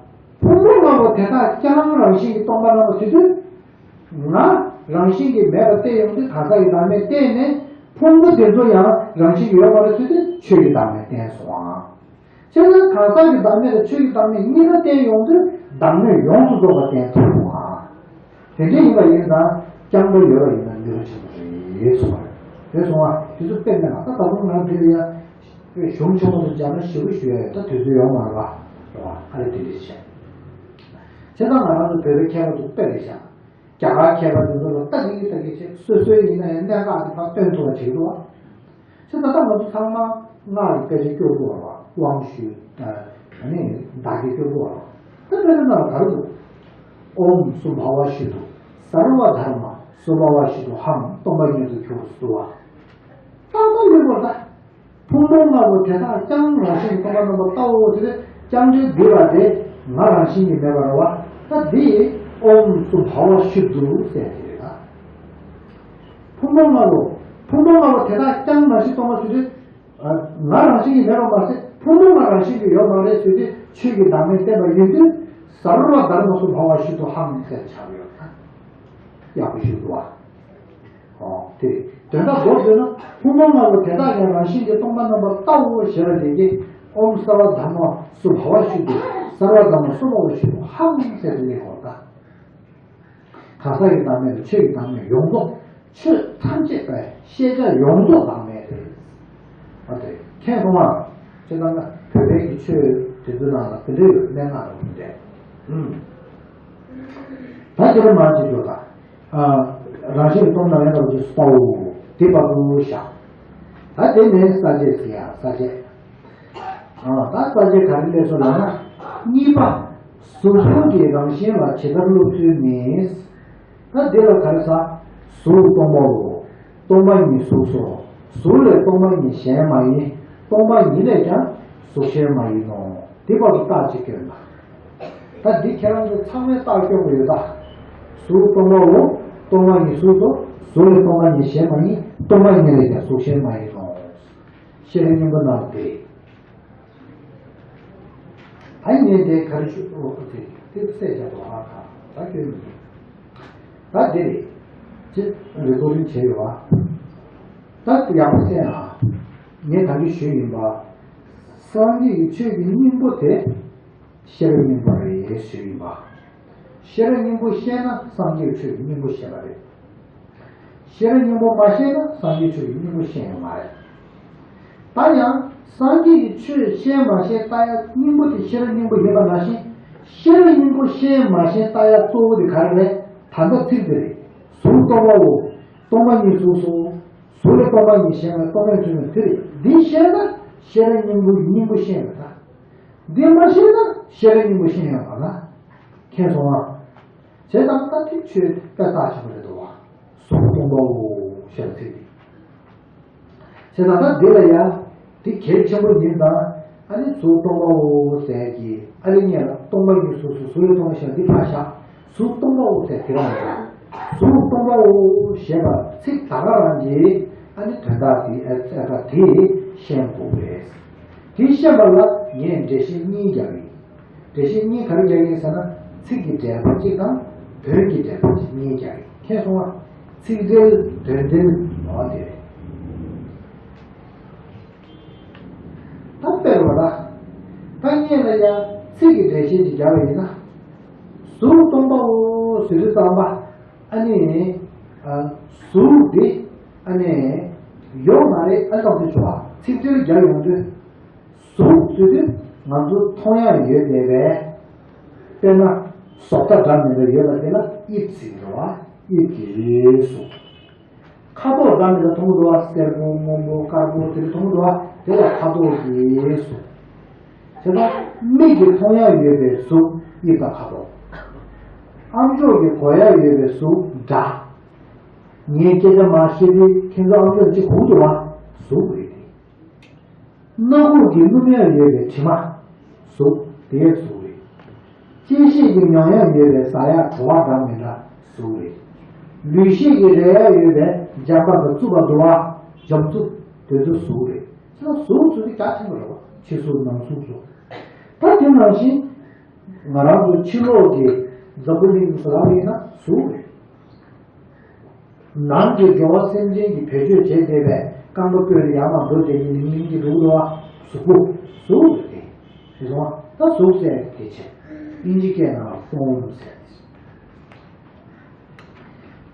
ཕུང་པོ་ལྔ་པོ་དེ་དག་ཀྱང་རང་བཞིན་གྱིས་སྟོང་པ་རྣམ་པ་དེ་དུས། ང་རང་བཞིན་གྱིས་མེད་པ་བསྟན་ཡོང་དུས་གང་ཟག་གི་བདག་མེད་བསྟན་ནས། ཕུང་པོ་དེ་ཚོ་ཡང་རང་བཞིན་གྱིས་ཡོད་མ་རེད་ཟེར་དུས་ཆོས་ཀྱི་བདག་མེད་བསྟན་སོང་ཨ། བྱས་ཙང་གང་ཟག་གི་བདག་མེད་དང་ཆོས་ཀྱི་བདག་མེད་གཉིས་ཀ་བསྟན་ཡོང་དུས་བདག་མེད་ཡོངས་སུ་རྫོགས་པ་བསྟན་ཐུབ་སོང་ཨ། དེ་འདྲ་ཡིན་པ་ཡིན་ཙང་རྐྱང་པ་ཡོད་པ་ཡིན་ན་ནུས་པ་ཆེན་པོ་རེད་གསུངས་པ་རེད། རེད་སོང་ཨ། དེ་ཚོ་དཔེ་མེད་ལ། ད་ད་དུང་ང་འདིར་ཡ་གཞུང་ཆེན་མོ་དུ་སྦྱར་ན་ཞེ་པོ་ཞུ་ཡ་ཡོད། ད་དུས་ཚོད་ཡོད་མ་རེད་པ། རེད་བ། ཨ་རེ་དེ་འདྲ་བྱས། བྱས་ཙང་ང་རང་ཚོ་བོད་པའི་མཁས་པ་ཚོ་དཔེ་རེད་ཤག། རྒྱ་གར་མཁས་པ་དེ་ཚོ་ལ་ལྟ་གི་ལྟ་གི་བྱས། སོ་སོའི་ཡིན་ན་ཡང་གནད་འགག་དེ་ཕར་སྟོན་ཐུབ་པ་བྱེད་ཀྱི་འདུག་བ། བྱས་ཙང་ད་ང་ཚོ་ཚང་མ་སྔགས་ཀྱི་དཔེ་ཆ་སྐྱོར་དགོས་པ་རེད་བ། དབང་ཞུས། ཨ་ནི་བདག་གིས་སྐྱོར་དགོས་པ་རེད་བ། ད་དཔེ་ཆ་ནང་ལ་ག་རེ་འདུག། ཨོཾ་སུ་བྷ་ཝ་ཤུདྡྷོ། སརྦ་དྷརྨ་སུ་བྷ་ཝ་ཤུདྡྷོ་ཧཾ། སྟོང་པ་ཉིད་དུ་གྱུར་ཟེར་བ། ཏག་ཏག་ཡོད་པར་ལྟ། ཕུང་པོ་ལྔ་པོ་དེ་དག་ཀྱང་རང་བཞིན་གྱིས་སྟོང་པ་རྣམ་པར་ལྟའོ་ཟེར་ཏེ། ཀྱང་འབྲེལ་བསྡུས་པ་དེ་ང་རང་བཞིན་གྱིས་མེད་པ་རེད་བ། ད་འདི་ཨོཾ་སུ་བྷ་ཝ་ཤུདྡྷོ་ཟེར་གྱི་རེད་ད། ཕུང་པོ་ལྔ་པོ། ཕུང་པོ་ལྔ་པོ་དེ་དག་ཀྱང་རང་བཞིན་སྟོང་པ་ཟེར་དུས། ང་རང་བཞིན་གྱིས་མེད་པ་མ་ཟད་ཕུང་པོ་ལྔ་རང་བཞིན་གྱིས་ཡོད་མ་རེད་ཟེར་དུས་ཆོས་ཀྱི་བདག་མེད་བསྟན་པ་ཡིན་དུས། སརྦ་དྷརྨ་སུ་བྷ་ཝ་ཤུདྡྷོ་ཧཾ་ཟེར་ཆགས་ཡོད་ད། ཡག་པོ་ཞུ་འདུག་བ། ཨོ། དེ་དོན་དག་མདོར་བསྡུས་ན་ཕུང་པོ་ལྔ་པོ་དེ་དག་ཀྱང་རང་བཞིན་གྱིས་སྟོང་པ་རྣམ་པར་ལྟའོ་ཞེས་པ་དེ་གིས་ཨོཾ་སརྦ་དྷརྨ་སུ་བྷ་ཝ་ཤུདྡྷོ། སརྦ་དྷརྨ་སུ་བྷ་ཝ་ཤུདྡྷོ་ཧཾ་ཟེར་ཏེ་སླེབས་དགོས་ད། གང་ཟག་གི་བདག་མེད་དང་ཆོས་ཀྱི་བདག་མེད་ཡོངས་རྫོགས། ཆོས་ཐམས་ཅད་པའི་ཤེས་བྱ་ཡོངས་རྫོགས་བདག་མེད་རེད། ཨ་དེ་མཁྱེན་སོང་ང་། ཁྱེད་རང་ལ་བོད་པའི་གི་ཆོས་དེ་ཚོའི་ནང་ལ་དེ་འདྲ་ཡོད་མན་ན་རེད་དེ། ཨུམ། ད་དེ་རུ་མ་ཅིག་འགྲོ་ད། ཨ། རང་བཞིན་སྟོང་ན་ཡང་དག་པའི་ཆོས་སུ་ལྟའོ། དེ་བར་དུ་བཞག། ད་དེ་ནས་ས་བཅད་ཟེར་ཡ་ས་བཅད། ཨ། ད་ས་བཅད་ག་རེ་སླེབས་སོང་ལབ་ན། གཉིས་པ། གཟུགས་ཕུང་གི་རང་བཞིན་ལ་ཇི་ལྟར་སློབ་ཚུལ་ནི། ད་འདི་ལ་ག་རེ་ཟེར། གཟུགས་སྟོང་པའོ། སྟོང་པ་ཉིད་གཟུགས་སོ། གཟུགས་ལས་སྟོང་པ་ཉིད་གཞན་མ་ཡིན། སྟོང་པ་ཉིད་ལས་ཀྱང་གཟུགས་གཞན་མ་ཡིན་ནོ། འདི་བར་དུ་རྟགས་གཅིག་སྐྱོན་པ། ད་འདི་ཁྱེད་རང་ཚོ་ཚང་མས་རྟགས་སྐྱོན་དགོས་ཡོད་ད། གཟུགས་སྟོང་པའོ། སྟོང་པ་ཉིད་གཟུགས་སོ། གཟུགས་ལས་སྟོང་པ་ཉིད་གཞན་མ་ཡིན། སྟོང་པ་ཉིད་ལས་ཀྱང་གཟུགས་གཞན་མ་ཡིན་ནོ། ཤེས་རབ་སྙིང་པོ་ནང་དེ། ད་ངས་འདི་ག་རེ་ཞུ་དགོས་དེ་དེ་གསལ་བྱ་དོ་ཧ་ག་ད་སྐྱོན་མི་འདུག། ད་འདི་རེད། ཅེས་རེ་ཀོ་རིང་བྱས་ཡོད་བ། ད་ཡག་པོ་གསན་ཨ། ངས་ད་གིན་ཞུས་ཡིན་པ། སངས་རྒྱས་ཀྱི་ཆོས་ཀྱི་སྙིང་པོ་དེ། ཤེས་རབ་སྙིང་པོ་རེད་ཞུས་ཡིན་པ། ཤེས་རབ་སྙིང་པོ་ཤེས་ན་སངས་རྒྱས་ཀྱི་ཆོས་ཀྱི་སྙིང་པོ་ཤེས་པ་རེད། ཤེས་རབ་སྙིང་པོ་མ་ཤེས་ན་སངས་རྒྱས་ཆོས་ཀྱི་སྙིང་པོ་ཤེས་ཡོད་མ་རེད། ད་ཡང་སངས་རྒྱས་ཀྱི་ཆོས་ཤེས་མ་ཤེས་ལྟ་ཡ་སྙིང་པོ་དེ་ཤེས་རབ་སྙིང་པོ་ཡིན་པ་ནང་བཞིན། ཤེས་རབ་སྙིང་པོ་ཤེས་མ་ཤེས་ལྟ་ཡ་གཙོ་བོ་དེ་ག་རེ་རེད། ད་ལྟ་ཚིག་འདི་རེད། གཟུགས་སྟོང་པའོ། སྟོང་པ་ཉིད་གཟུགས་སོ། གཟུགས་ལས་སྟོང་པ་ཉིད་གཞན་མ་སྟོང་པའི་ཚུལ་ནི་དེ་རེད། འདི་ཤེས་ན་ཤེས་རབ་སྙིང་པོ་སྙིང་པོ་ཤེས་ཡོད་ད། འདི་མ་ཤེས་ན་ཤེས་རབ་སྙིང་པོ་ཤེས་ཡོད་མ་རེད། མཁྱེན་སོང་ང་། བྱས་ཙང་ད་ཐེག་ཆོས་དཔེ་རྟགས་ཆེན་པོ་རེད་འདུག་བ། གཟུགས་སྟོང་པའོ་ཞེས་པ་ཚིག་འདི། བྱས་ཙང་ད་འདི་ལ་ཡང་འདི་གལ་ཆེན་པོ་ཡིན་ཙང་། ཨ་ནི་གཟུགས་སྟོང་པའོ་ཟེར་གྱི་ཨ་ནི་སྔོན་ལ་སྟོང་པ་ཉིད་གཟུགས་སོ། གཟུགས་ལས་སྟོང་པ་ཞེས་འདི་ཕར་བཞག། གཟུགས་སྟོང་པའོ་ཟེར་དེ་རང་རེད། གཟུགས་སྟོང་པའོ་ཞེས་པ་ཚིག་ད་ག་རང་གིས་ཨ་ནི་དོན་དག་དེ་ཨ་ཨ་དེ་ཤེས་དགོས་རེད། དེ་ཤེས་པ་ལ་ངས་འགྲེལ་བཤད་གཉིས་རྒྱག་གི་ཡིན། འགྲེལ་བཤད་གཉིས་ག་རེ་རྒྱག་གི་ཡིན་ཟེར་ན། ཚིག་གི་འགྲེལ་པ་གཅིག་དང་དོན་གྱི་འགྲེལ་པ་གཅིག་གཉིས་རྒྱག་གི་ཡིན། མཁྱེན་སོང་ང་། ཚིག་འགྲེལ་དོན་འགྲེལ་འོ་དེ་རེད། ད་དཔེར་བ་ལ། ད་སྔོན་ལ་ཡང་ཚིག་གི་འགྲེལ་བཤད་ཅིག་རྒྱག་པ་ཡིན་ན། གཟུགས་སྟོང་པའོ་ཟེར་དུས་ཙམ་པ། ཨ་ནི། ཨ། གཟུགས་འདི། ཨ་ནི། ཡོད་མ་རེད་ཨ་ཙམ་དུ་ཆོག་པ། ཚིག་འགྲེལ་རྒྱག་ཡོང་དུས། གཟུགས་ཟེར་དུས་ང་ཚོ་མཐོང་ཡག་ཡོད་བསྡད་པས། དཔེར་ན། བཟོ་ལྟ་འདྲ་མི་འདྲ་ཡོད་པ་དེ་ལ་དབྱིབས་ཟེར་གྱི་རེད་བ། དབྱིབས་ཀྱི་གཟུགས། ཁ་དོག་འདྲ་མི་འདྲ་མཐོང་གི་འདུག་བ། སེར་པོ་སྔོན་པོ་དཀར་པོ་དེ་འདྲ་མཐོང་གི་འདུག་བ། དེ་ལ་ཁ་དོག་གི་གཟུགས། དེ་ལ་མིག་གིས་མཐོང་ཡག་ཡོད་པའི་གཟུགས་དབྱིབས་དང་ཁ་དོག། ཨ་མཆོག་གིས་གོ་ཡག་ཡོད་པའི་གཟུགས་སྒྲ། ངས་སྐད་ཆ་མར་བཤད་དུས་ཁྱེད་ཚོ་ཨ་མཆོག་ཅིག་གོ་གི་འདུག་བ། གཟུགས་རེད་དེ། སྣ་ཁུག་གི་སྣུམ་ཡག་ཡོད་པའི་དྲི་མ། གཟུགས་དེ་གཟུགས་རེད། ལྕེ་ཤེད་ཀྱི་མྱོང་ཡག་ཡོད་པའི་ཟ་ཡག་བྲོ་བ་འདྲ་མི་འདྲ་གཟུགས་རེད། ལུས་ཤེད་ཀྱི་རེག་ཡག་ཡོད་པའི་འཇམ་པ་དང་རྩུབ་པ་འདུ་བ་འཇམ་རྩུབ་དེ་ཚོ་གཟུགས་རེད། ཁྱེད་རང་གཟུགས་ཟེར་དུས་རྒྱ་ཆེན་པོ་རེད་བ། ཕྱི་གཟུགས་ནང་གཟུགས་སོགས། ད་དེ་ནང་བཞིན་ང་རང་ཚོ་ཕྱི་ལོགས་ཀྱི་འཛམ་བུ་གླིང་ཟེར་བ་ཡིན་ན་གཟུགས་རེད། ནང་གི་འགྲོ་བ་སེམས་ཅན་གྱི་བེད་སྤྱོད་བྱས་བསྡད་པའི་རྐང་པ་བཀོད་ནས་ཡར་མར་འགྲོ་བསྡད་ཀྱི་ལིང་ལིང་གི་འདུག་འགྲོ་བ་གཟུགས་པོ་གཟུགས་རེད་དེ། རེད་སོང་ད་གཟུགས་ཟེར་དེ་བྱས། ཨིན་ཇི་སྐད་ནང་ལ་ཕོརམ་ཟེར།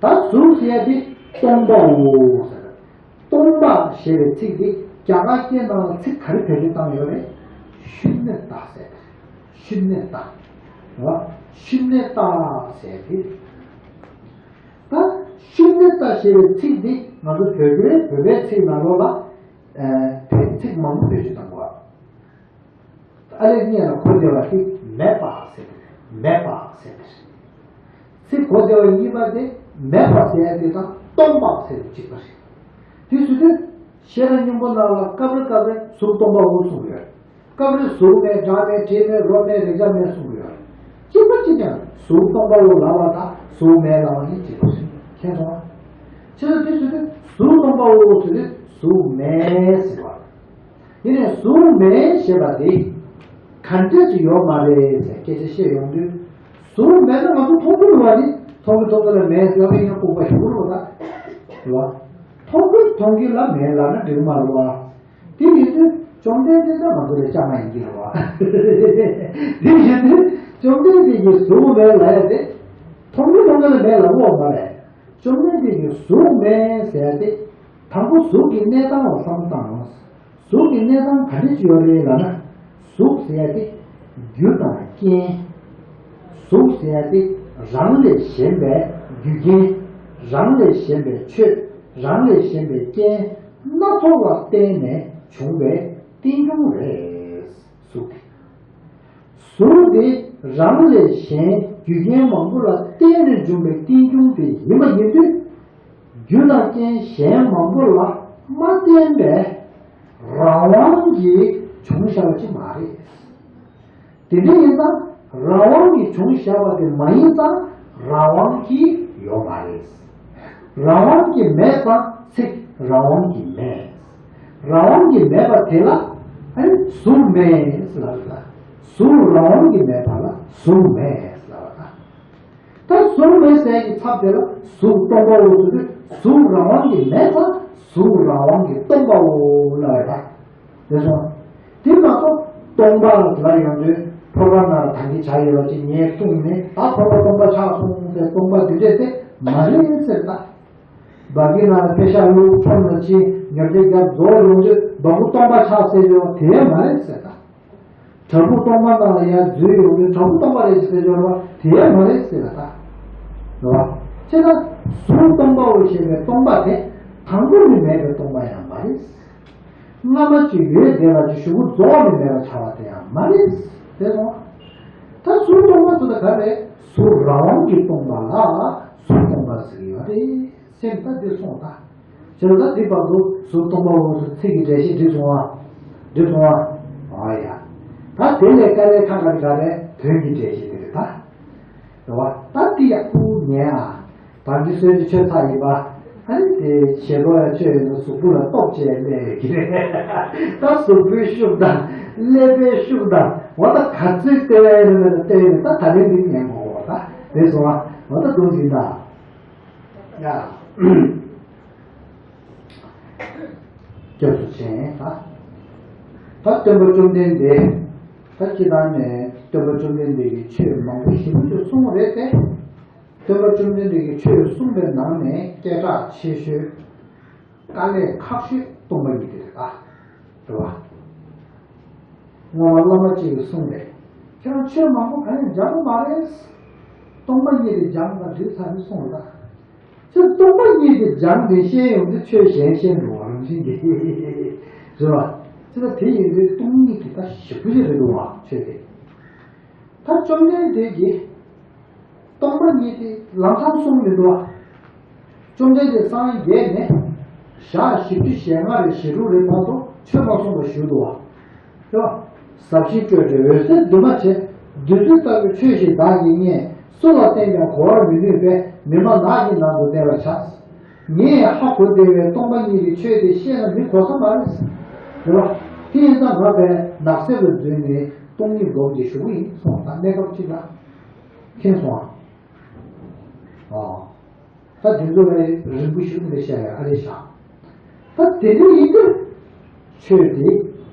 ད་གཟུགས་ཟེར་དེ་སྟོང་པའོ་ཟེར། སྟོང་པ་ཞེས་པའི་ཚིག་འདི་རྒྱ་གར་སྐད་ནང་ལ་ཚིག་ག་རེ་བེད་སྤྱོད་བཏང་ཡོད་རེད། ཤུན་ནི་ཏ་ཟེར། ཤུན་ནི་ཏ། རེད་བ། ཤུན་ནི་ཏ་ཟེར་དེ། ད་ཤུན་ནི་ཏ་ཞེས་པའི་ཚིག་འདི་ང་ཚོ་བོད་སྐད་བོད་པའི་ཚིག་ནང་ལོགས་ལ་ཨ་བེད་ཚིག་མང་པོ་བེད་སྤྱོད་བཏང་གོ། ཨ་ལས་སྔོན་ལ་གོ་བདེ་བ་དེ་མེད་པ་ཟེར་དེ་མེད་པ་ཟེར་དེ་རེད། ཚིག་གོ་བདེ་བ་གཉིས་པ་དེ་མེད་པ་ཟེར་ཡ་དེ་དང་སྟོང་པ་ཟེར་དེ་གཅིག་པ་རེད། དེ་སུ་དེ་ཤེས་རབ་སྙིང་པོ་ནང་ལ་སྐབས་རེ་སྐབས་རེ་གཟུགས་སྟོང་པའོ་གསུངས་ཡོད། སྐབས་རེ་གཟུགས་མེད་སྒྲ་མེད་དྲི་མེད་རོ་མེད་རེག་བྱ་མེད་གསུངས་ཡོད། གཅིག་པ་གཅིག་ཀྱང་གཟུགས་སྟོང་པའོ་ལབ་པ་དང་གཟུགས་མེད་ལབ་པ་གཉིས་གཅིག་པ་རེད། མཁྱེན་སོང་ང་། ཁྱེད་ཚོ་དེ་སུ་དེ་གཟུགས་སྟོང་པའོ་ཟེར་དེ་གཟུགས་མེད་ཟེར་བ། དེ་ནས་གཟུགས་མེད་ཞེས་པ་དེ་ག་འདྲས་ཅིག་ཡོད་མ་རེད་ཟེར་སྐད་ཆ་བཤད་ཡོང་དུས། གཟུགས་མེད་ན་ང་ཚོ་མཐོང་གི་རེད་བ། ནི་མཐོང་གི་མཐོང་གི་ལ་མེད་ཟེར་བ་ཡིན་ན་ལྐུགས་པ་ཞིག་རེད་བ། ད་རེད་བ། མཐོང་གི་མཐོང་གི་ལ་མེད་ལབ་ན་འགྲིག་མ་རེད་བ། དེ་ཡིན་དུས་བཅོམ་ལྡན་འདས་ད་ང་ཚོ་ལ་ཅང་མ་ཡིན་གྱི་རེད་བ། དེ་ཡིན་དུས་བཅོམ་ལྡན་འདས་ཀྱིས་གཟུགས་མེད་ལབ་ཡ་དེ་མཐོང་གི་མཐོང་གི་ལ་མེད་ལབ་དགོས་པ་མ་རེད། བཅོམ་ལྡན་འདས་ཀྱིས་གཟུགས་མེད་ཟེར་ཏེ། དང་པོ་གཟུགས་ཀྱི་གནས་སྟངས་ལ་བསམ་བློ་བཏང་ཡོང་། གཟུགས་ཀྱི་གནས་སྟངས་ག་འདྲ་ཅིག་ཡོད་རེད་ལབ་ན། གཟུགས་ཟེར་ཡ་དེ་རྒྱུ་དང་རྐྱེན། གཟུགས་ཟེར་ཡ་དེ་རང་ལས་གཞན་པའི་རྒྱུ་རྐྱེན། རང་ལས་གཞན་པའི་ཆོས། རང་ལས་གཞན་པའི་རྐྱེན་སྣ་ཚོགས་ལ་བརྟེན་ནས་བྱུང་བའི་རྟེན་འབྱུང་རེད། གཟུགས་དེ། གཟུགས་དེ་རང་ལས་གཞན་རྒྱུ་རྐྱེན་མང་པོ་ལ་བརྟེན་ནས་འབྱུང་བའི་རྟེན་འབྱུང་དེ་ཡིན་པ་ཡིན་དུས། རྒྱུ་དང་རྐྱེན་གཞན་མང་པོ་ལ་མ་བརྟེན་པའི་རང་དབང་གིས་བྱུང་བཞག་པ་ཅིག་མ་རེད། དེ་འདྲ་ཡིན་ཙང་རང་དབང་གིས་བྱུང་བཞག་པ་དེ་མ་ཡིན་ཙང་རང་དབང་གིས་ཡོད་མ་རེད། རང་དབང་གིས་མེད་ཙང་ཚིག་རང་དབང་གིས་མེད། རང་དབང་གིས་མེད་པ་དེ་ལ་ཨ་ནི་གཟུགས་མེད་ཟེར་ལབ་ལ། གཟུགས་རང་དབང་གིས་མེད་པ་ལ་གཟུགས་མེད་ཟེར་ལབ་ལ། ད་གཟུགས་མེད་ཟེར་གྱི་ཚབ་དེ་ལ་གཟུགས་སྟོང་པའོ་ཟེར་དུས་གཟུགས་རང་དབང་གིས་མེད་ཙང་གཟུགས་རང་དབང་གིས་སྟོང་པའོ་ལབ་ཡོད་པ། རེད་སོང་། དེ་མ་གཏོགས་སྟོང་པ་ལ་ཡོང་དུས་ཕོར་པ་ནང་ལ་ད་གིན་བྱ་ཡོད་པ་ཅིག་ངས་བཏུངས་ནས་ད་ཕོར་པ་སྟོང་པ་ཆགས་སོང་ཟེར་སྟོང་པ་འདི་འདྲས་དེ་མ་རེད་ཟེར་ད། སྦ་གི་ནང་ལ་ཕེ་ཤ་བླུགས་ཁྲོམ་ལ་ཕྱིན་ཉོ་ཆ་རྒྱབ་རྫོགས་ཡོང་དུས་སྦ་ཁུག་སྟོང་པ་ཆགས་ཟེར་ཡོད་པ་དེ་མ་རེད་ཟེར་ད། བྲག་ཕུག་སྟོང་པ་ནང་ལ་ཡར་འཛུལ་ཡོང་དུས་བྲག་ཕུག་སྟོང་པ་རེད་ཟེར་ཡོད་པ་དེ་མ་རེད་ཟེར་ད། རེད་བ། བྱས་ན་གཟུགས་སྟོང་པའོ་ཞེས་པའི་སྟོང་པ་དེ་དང་པོ་ནས་མེད་པའི་སྟོང་པ་ཡང་མ་རེད། སྔ་མ་ཅིག་ཡོད་བསྡད་པ་ཅིག་གཞུག་གུ་རྫོགས་ནས་མེད་པ་ཆགས་པ་དེ་ཡང་མ་རེད། དེ་སོང་། ད་གཟུགས་སྟོང་པ་ཟེར་ན་ག་རེ་རེད། གཟུགས་རང་དབང་གིས་སྟོང་པ་ལ་གཟུགས་སྟོང་པ་ཟེར་གྱི་ཡོད་རེད། སེམས་ད་འདི་སོང་ད། བྱས་ཙང་འདི་བར་དུ་གཟུགས་སྟོང་པའོ་ཟེར་ཚིག་གི་འགྲེལ་བཤད་འགྲིག་སོང་ཨ། འགྲིག་སོང་ཨ། ཨ་ཡ། ད་དེ་ལས་དཀའ་ལས་ཁག་ཁག་ག་རེ་དོན་གྱི་འགྲེལ་བཤད་དེ་རེད་ད། རེད་བ། ད་འདི་ཡག་པོ་ཉན་ཨ། བར་འདི་སྲོལ་གྱི་ཆོས་ཚགས་ཡིན་པ། ཨ་ནི་དེ་བྱེད་སྒོ་ཡ་ཆོས་ཡིན་ན་གཟུགས་པོ་ལ་སྟོབས་བཅས་སླེབས་ཀྱི་རེད། ད་གཟུགས་པོའི་ཤུགས་དང་ཀླད་པའི་ཤུགས་དང་འོ་ད་ག་ཚོད་བལྟས་ཡིན་ན་བལྟས་ཡིན་ན་ད་ད་རིང་འདི་ཉན་དགོས་པ་ད་དེ་སོང་ཨ། འོ་ད་དུང་ཟིན་ད། ཡ། སྐྱབས་སུ་མཆི་ད། ད་སྟོན་པ་བཅོམ་ལྡན་འདས། ད་སྤྱིར་བཏང་ནས་སྟོན་པ་བཅོམ་ལྡན་འདས་ཀྱིས་ཆོས་མང་པོ་ཞེ་པོ་ཅིག་གསུངས་རེད་དེ། སྟོན་པ་བཅོམ་ལྡན་འདས་ཀྱིས་ཆོས་གསུངས་པའི་ནང་ནས་སྐད་གྲགས་ཆེ་ཤོས། དཀའ་ལས་ཁག་ཤོས་སྟོང་པ་ཉིད་དེ་རེད་ད། རེད་བ། སྔོན་མ་བླ་མ་གཅིག་གིས་གསུངས་རེད། ཁྱེད་རང་ཆོས་མང་པོ་གང་ཡང་སྦྱངས་པ་མ་རེད། སྟོང་པ་ཉིད་དེ་སྦྱངས་དང་འགྲིག་ཚར་རེད་གསུངས་རེད་ད། ཁྱེད་སྟོང་པ་ཉིད་དེ་སྦྱངས་ཏེ་ཤེས་ཡོང་དུས་ཆོས་གཞན་ཤེས་འགྲོ་བ་རང་བཞིན་གྱིས། རེད་བ། ཁྱེད་ད་དེ་ཡིན་དུས་སྟོང་ཉིད་དེ་ད་ཞེ་པོ་ཅིག་རེད་འདུག་བ་ཆོས་དེ། ད་བཅོམ་ལྡན་འདས་ཀྱིས་སྟོང་པ་ཉིད་དེ་ལམ་སང་གསུངས་མི་འདུག་བ། བཅོམ་ལྡན་འདས་སངས་རྒྱས་ནས་ཞག་བཞི་བཅུ་ཞེ་ལྔ་རེ་ཞེ་དྲུག་རེ་བར་དུ་ ཆོས་མ་གསུངས་པ་ཞུ་འདུག་བ། ཡ། ཟབ་ཞི་སྤྲོས་བྲལ་འོད་གསལ་འདུས་མ་བྱས། བདུད་རྩི་ལྟ་བུའི་ཆོས་ཤིག་བདག་གིས་རྙེད། སུ་ལ་བསྟན་ཀྱང་གོ་བར་མི་ནུས་པས། མི་སྨྲ་ནགས་ཀྱི་ནང་དུ་བསྡད་པར་བྱ། ངས་ཧ་གོ་བདེ་བའི་སྟོང་པ་ཉིད་ཀྱི་ཆོས་དེ་བཤད་ན་མི་གོ་ས་མ་རེད། རེད་བ། དེ་ཡིན་ཙང་ང་བས་ནགས་གསེབ་ལ་འཛུལ་ནས་སྟོང་ཉིད་སྒོམ་གྱིས་བཞུགས་ཀྱི་ཡིན་གསུངས། ད་གནས་སྐབས་གཅིག་ལ། མཁྱེན་སོང་ཨ། ཨ། ད་དེ་ཚོ་ལ་རིང་པོ་ཞིག་འདི་བཤད་ཡ་ཨ་རེ་བཞག་ད་དེ་འདྲ་ཡིན་དུས་ཆོས་འདི་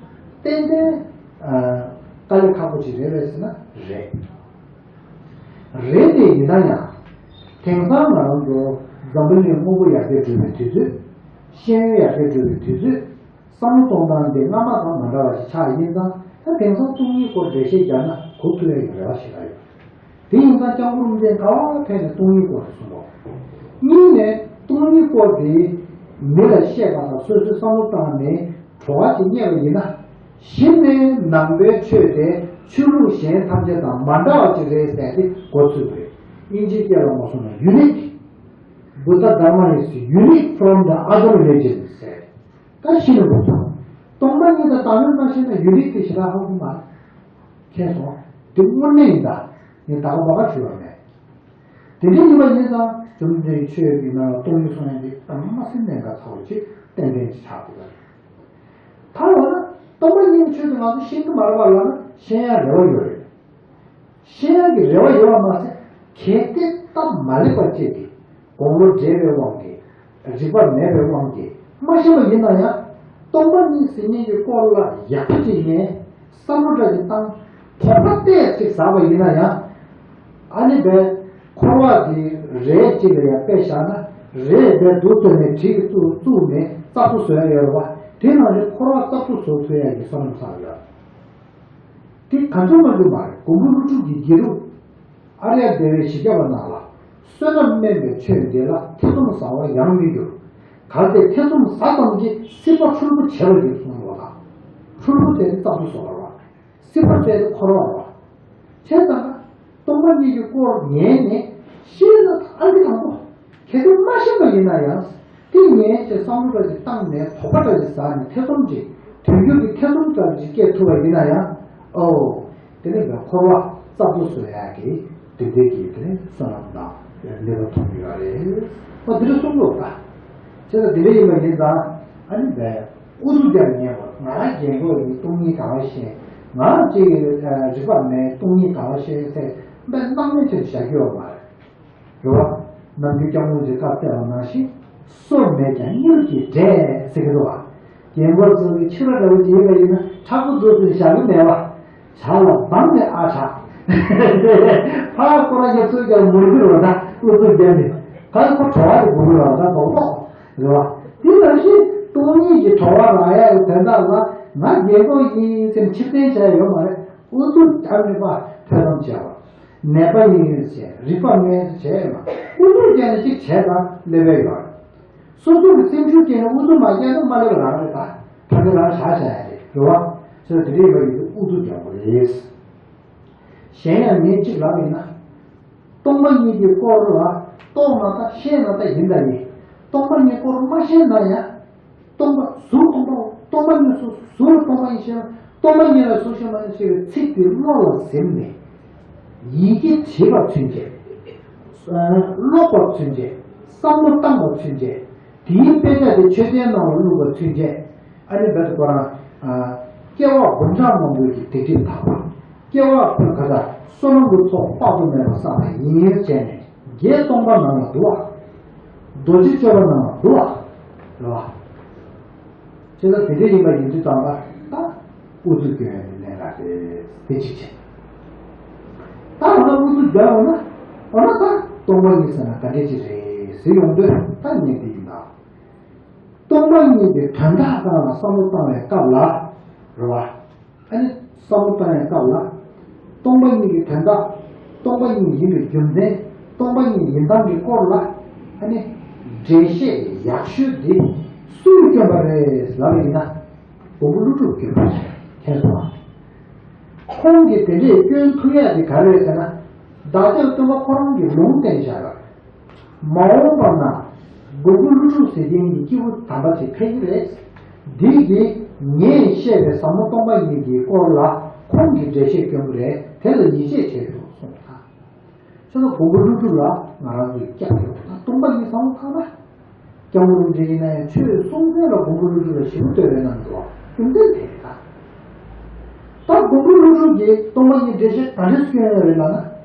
ཏན་ཏན་དཀའ་ལས་ཁག་པོ་ཅིག་རེད་པས་ཟེར་ན་རེད། རེད་དེ་ཡིན་ན་ཡང་དེང་སང་ང་རང་ཚོ་འཛམ་བུ་གླིང་སྔོན་པོ་ཡར་རྒྱས་འགྲོ་བའི་དུས་ཚོད། ཤེས་ཡོན་ཡར་རྒྱས་འགྲོ་བའི་དུས་ཚོད། བསམ་བློ་གཏོང་སྟངས་དེ་སྔ་མ་དང་མ་འདྲ་བ་ཞིག་ཆགས་ཡིན་ཙང་། ད་དེང་སང་སྟོང་ཉིད་སྐོར་འགྲེལ་བཤད་རྒྱག་ན་གོ་ཐུབ་ཡ་ཡི་རེ་བ་ཞིག་རག་ཡོད། དེ་ཡིན་ཙང་སྐྱབས་མགོན་རིན་པོ་ཆེས་ག་པར་ཕེབས་ནས་སྟོང་ཉིད་སྐོར་དེ་གསུངས་པ། གཉིས་ནས་སྟོང་ཉིད་སྐོར་དེ་མི་ལ་བཤད་པ་དང་སོ་སོའི་བསམ་བློ་བཏང་ནས་གྲོགས་ཅིག་རྙེད་པ་ཡིན་ན། གཞི་ནས་ནང་པའི་ཆོས་དེ་ཆོས་ལུགས་གཞན་ཐམས་ཅད་དང་མ་འདྲ་བ་ཅིག་རེད་ཟེར་ཏེ་གོ་ཚུལ་རེད། དབྱིན་ཇིའི་སྐད་ལ་མ་སོང་ན་unique། Buddha Dharma is unique from the other religions ཟེར། ད་ཤི་ནས་འགོ་ཚུགས། སྟོང་པ་ཉིད་དང་བདག་མེད་མ་ཤེས་ན་ཡུན་རིང་དེ་ཞེ་དྲག་ཧ་གོ་མ་རེད། མཁྱེན་སོང་། འདི་དངོས་གནས་ཡིན་ད། ངས་ད་ག་མ་ག་ཞུ་བ་མེད། དེ་འདྲ་ཡིན་པ་ཡིན་ཙང་བཅོམ་ལྡན་འདས་ཆོས་ཀྱི་ནང་ལ་སྟོང་ཉིད་གསུངས་ཡ་འདི་གཏམ་མ་ཟིན་གནད་འགག་ཚ་བོ་ཅིག་ཏན་ཏན་ཅིག་ཆགས་འདུག་ག་ད་འོ་ན་སྟོང་པ་ཉིད་ཀྱི་ཆོས་དེ་ང་ཚོ་ཤེས་ཀྱི་མ་རེད་པ་ལབ་ན་ཤེས་ཡ་རེ་བ་ཡོད་རེད། ཤེས་ཡག་གི་རེ་བ་ཡོད་པ་མ་ཟད། གལ་ཏེ་སྟབས་མ་ལེགས་པ་སྤྱད་དེ། དགུང་ལོ་བགྲེས་པའི་དབང་གིས། རིག་པ་མེད་པའི་དབང་གིས་མ་ཤེས་པ་ཡིན་ན་ཡང་། སྟོང་པ་ཉིད་ཟེར་མཁན་གྱི་སྐོར་ལ་ཡག་པོ་ཅིག་ཉན། བསམ་བློ་འདྲ་ཞིག་བཏང་། དོགས་པ་ཏོག་ཙམ་ཟ་བ་ཡིན་ན་ཡང་། ཨ་ནི་བས། འཁོར་བ་འདི་རས་གཅིག་ལ་ཡང་དཔེ་བཞག་ན། རས་བས་རྡོ་བཙུགས་ནས་གྲི་གིས་བཙུགས་བཙུགས་ནས་རྩ་བཟོ་བཟོ་ཡ་ཡོད་རེད་བ། དེ་ནང་བཞིན་འཁོར་བ་རྩ་བཟོ་བཟོ་ཐུབ་ཡ་གི་བསོད་ནམས་བསགས་ཡོད། དེ་ག་ཚོད་མ་འགྲུབ་མ་རེད། མགོན་པོ་ཀླུ་སྒྲུབ་ཀྱི་དགེ་ལུགས། ཨཱརྱ་དེ་བའི་བཞི་བརྒྱ་པ་ནང་ལ། བསོད་ནམས་དམན་པའི་ཆོས་འདི་ལ་ཐེ་ཚོམ་ཟ་བར་ཡང་མི་འགྱུར། གལ་ཏེ་ཐེ་ཚོམ་ཟ་ཙམ་གྱིས་སྲིད་པ་འཁྲུལ་པོ་བྱེད་པར་འགྱུར་གསུངས་པ་དང་། འཁྲུལ་པོ་དེ་ནི་རྩ་བཟོ་བཟོ་བར་བ། སྲིད་པ་དེ་ནི་འཁོར་བར་བ། བྱས་ཙང་ན། སྟོང་པ་ཉིད་ཀྱི་སྐོར་ཉན་ནས་ཤེས་ན་ཨ་ནི་དང་པོ། གལ་ཏེ་མ་ཤེས་པ་ཡིན་ན་ཡང་། དེ་ཉན་བྱས་བསམ་བློ་འདྲ་ཞིག་བཏང་ནས་དོགས་པ་འདྲ་ཞིག་ཟ་ནས་ཐེ་ཚོམ་ཅིག་དུས་འགྱུར་གྱི་ཐེ་ཚོམ་ཙམ་ཞིག་སྐྱེ་ཐུབ་པ་ཡིན་ན་ཡང་། ཨོ། དེ་ནི་འཁོར་བ་རྩ་བཟོ་བཟོ་ཡག་གི་དེ་འདྲའི་གི་དེ་ནི་བསོད་ནམས་དང་ནུས་པ་ཐོབ་ཀྱི་ཡོད་རེད། ཨོ་དེ་འདྲ་གསུང་གི་ཡོད་ད། བྱས་ཙང་དེ་འདྲ་ཡིན་པ་ཡིན་ཙང་ཨ་ནི་བས། ཨུ་ཚུགས་རྒྱབ་ཉན་པ། ང་རྒན་གོག་ཡིན། སྟོང་ཉིད་ག་པར་ཤེས། ང་ཅིག་རིག་པ་མེད། སྟོང་ཉིད་ག་པར་ཤེས་ཟེར་དཔེ་སྣང་མེད་ཐོན་བཞག་རྒྱུ་ཡོད་མ་རེད། རེད་བ། ནམ་རྒྱུན་སྐྱབས་མགོན་གྱིས་བཀའ་སྩལ་བ་ནང་བཞིན། སོ་མེད་ཀྱང་མྱུར་གྱིས་འབྲས་ཟེར་གྱི་འདུག་བ། རྒན་གོག་ཚོ་གི་ཕྱུ་པ་འདྲ་བོ་ཅིག་ཡིན་པ་ཡིན་ན་མཁྲེགས་པོ་འདུག་ཟེར་བཞག་གི་མེད་བ། བྱ་ལ་འབངས་ནི་ཨ་ཆགས། ཕ་ཁོ་རང་རྒྱབ་ཚུར་རྒྱབ་མུར་གྱུར་བ་ད་ཨུ་ཚུགས་རྒྱབ་ནས་གང་ཁོ་བྲོ་བ་དེ་སྒུག་གི་ར་ད་ལོག་ལོག་རེད་བ། དེ་ནང་བཞིན་སྟོང་ཉིད་ཀྱི་བྲོ་བ་རག་ཡ་ཡི་དོན་དག་ལ་ང་རྒན་གོག་ཡིན་ཟེར་ཕྱིར་འཐེན་བྱས་ཡོད་མ་རེད། ཨུ་ཚུགས་རྒྱབ་ནས་ཕར་ཐོས་བསམ་བྱས་པ། ནད་པ་ཡིན་ཟེར་རིག་པ་མེད་ཟེར་བྱས་ཡོད་མ་རེད། ཨུ་ཚུགས་རྒྱབ་ནས་ཅིག་བྱས་ཙང་སླེབས་པ་ཡོད་རེད། སོ་སོ་གི་སེམས་ཤུགས་སྐྱེས་ནས་ཨུ་ཚུགས་མ་བརྒྱབ་ན་མ་སླེབས་རང་རེད་ད། ཕ་གི་རང་བཞག་བྱ་ཡ་རེད་རེད་བ། ཟེར་དེ་འདྲ་ཡིན་པ་ཡིན་དུས་ཨུ་ཚུགས་རྒྱག་དགོས་རེད། གཞན་ཡང་ངས་གཅིག་ལབ་ཡིན་ན། སྟོང་པ་ཉིད་ཀྱི་སྐོར་ལ་རྟོགས་ན་ད་ཤེས་ན་ད་ཡིན་ད་ཡིན། སྟོང་པ་ཉིད་སྐོར་མ་ཤེས་ན་ཡང་། སྟོང་པ་གཟུགས་སྟོང་པའོ། སྟོང་པ་ཉིད་གཟུགས་གཟུགས་ལ་སྟོང་པ་ཡིན་ཞེས་ན་སྟོང་པ་ཉིད་ལ་གཟུགས་ཤེས་མ་ཡིན་ཞེས་པའི་ཚིག་དེ་བློ་ལ་ཟིན་ནས། ཡི་གེ་བྲིས་པ་ཚུན་ཆད། ཀློག་པ་ཚུན་ཆད། བསམ་བློ་བཏང་བ་ཚུན་ཆད། དེའི་དཔེ་ཆ་དེ་མཆོད་རྟེན་ནང་ལ་བླུགས་པ་ཚུན་ཆད། ཨ་ནི་བོད་དུ་ཁོ་རང་། སྐྱེ་བ་འབུམ་ཕྲག་མང་པོའི་གི་སྡིག་སྒྲིབ་དག་པ། སྐྱེ་བ་བོད་ཁ་ད་བསོད་ནམས་ཀྱི་ཚོགས་དཔག་ཏུ་མེད་པ་བསགས་པ་ཡིན་ཟེར་ནས་བརྒྱད་སྟོང་པ་ནང་ལ་འདུག་བ། རྡོ་རྗེ་གཅོད་པ་ནང་ལ་འདུག་བ། རེད་བ། བྱས་ཙང་དེ་འདྲ་ཡིན་པ་ཡིན་དུས་ཙམ་པ་ད་ཨུ་ཚུགས་སྐྱོན་ཡ་དེ་ལས་ཀ་རེད་དེ་གཅིག་བྱས། ད་འོ་ན་ཨུ་ཚུགས་སྐྱོན་འོ་ན། འོ་ན་ད་སྟོང་པ་ཉིད་ཟེར་ན་ག་འདྲས་ཅིག་རེད་ཟེར་ཡོང་དུས་ད་ངས་འདི་ཡིན་ད། སྟོང་པ་ཉིད་ཀྱི་དོན་དག་སྒང་ལ་བསམ་བློ་བཏང་བའི་སྐབས་ལ། རེད་བ། ཨ་ནི་བསམ་བློ་བཏང་བའི་སྐབས་ལ། སྟོང་པ་ཉིད་ཀྱི་དོན་དག་སྟོང་པ་ཉིད་ཡིན་པའི་རྒྱུ་མཚན། སྟོང་པ་ཉིད་ཡིན་སྟངས་ཀྱི་སྐོར་ལ། ཨ་ནི། འགྲེལ་བཤད་ཡག་ཤོས་འདི་སུས་བསྐྱོན་པ་རེད་ལབ་ཡིན་ན། མགོན་པོ་ཀླུ་སྒྲུབ་བསྐྱོན་པ་རེད། མཁྱེན་སོང་ང་། ཁོང་གིས་དེ་འདྲས་བསྐྱོན་ཐུབ་ཡ་དེ་ག་རེ་རེད་ཟེར་ན། བདག་ཅག་སྟོན་པ་ཁོ་རང་གིས་ལུང་བསྟན་བཞག་པ་རེད། མ་འོངས་པ་ན་མགོན་པོ་ཀླུ་སྒྲུབ་ཟེར་མཁན་གྱི་སྐྱེས་བུ་དམ་པ་ཅིག་ཕེབས་ཀྱི་རེད། འདི་གིས་ ངས་བཤད་པའི་ཟབ་མོ་སྟོང་པ་ཉིད་ཀྱི་སྐོར་ལ་ཁོང་གིས་འགྲེལ་བཤད་སྐྱོན་གྱི་རེད། དེ་ལ་ཡིད་ཆེས་བྱེད་དགོས་གསུངས་པ་དང་། ཁྱོད་ཚོ་མགོན་པོ་ཀླུ་སྒྲུབ་ལ་ང་རང་ཚོས་སྐྱབས་ཡོད་ན། སྟོང་པ་ཉིད་བསམ་བློ་བཏང་ན། སྐྱབས་མགོན་རིན་པོ་ཆེ་ཡིན་ན་ཡང་ཆོས་གསུང་མཁན་ལ་མགོན་པོ་ཀླུ་སྒྲུབ་ལ་ཞེ་པོ་བསྟོད་པའི་རྣམ་འགྲོ་བ་རྒྱུ་མཚན་དེ་རེད་ད། ད་མགོན་པོ་ཀླུ་སྒྲུབ་ཀྱིས་སྟོང་པ་ཉིད་འགྲེལ་བཤད་ག་འདྲས་སྐྱོན་ཡོད་རེད་ལབ་ན།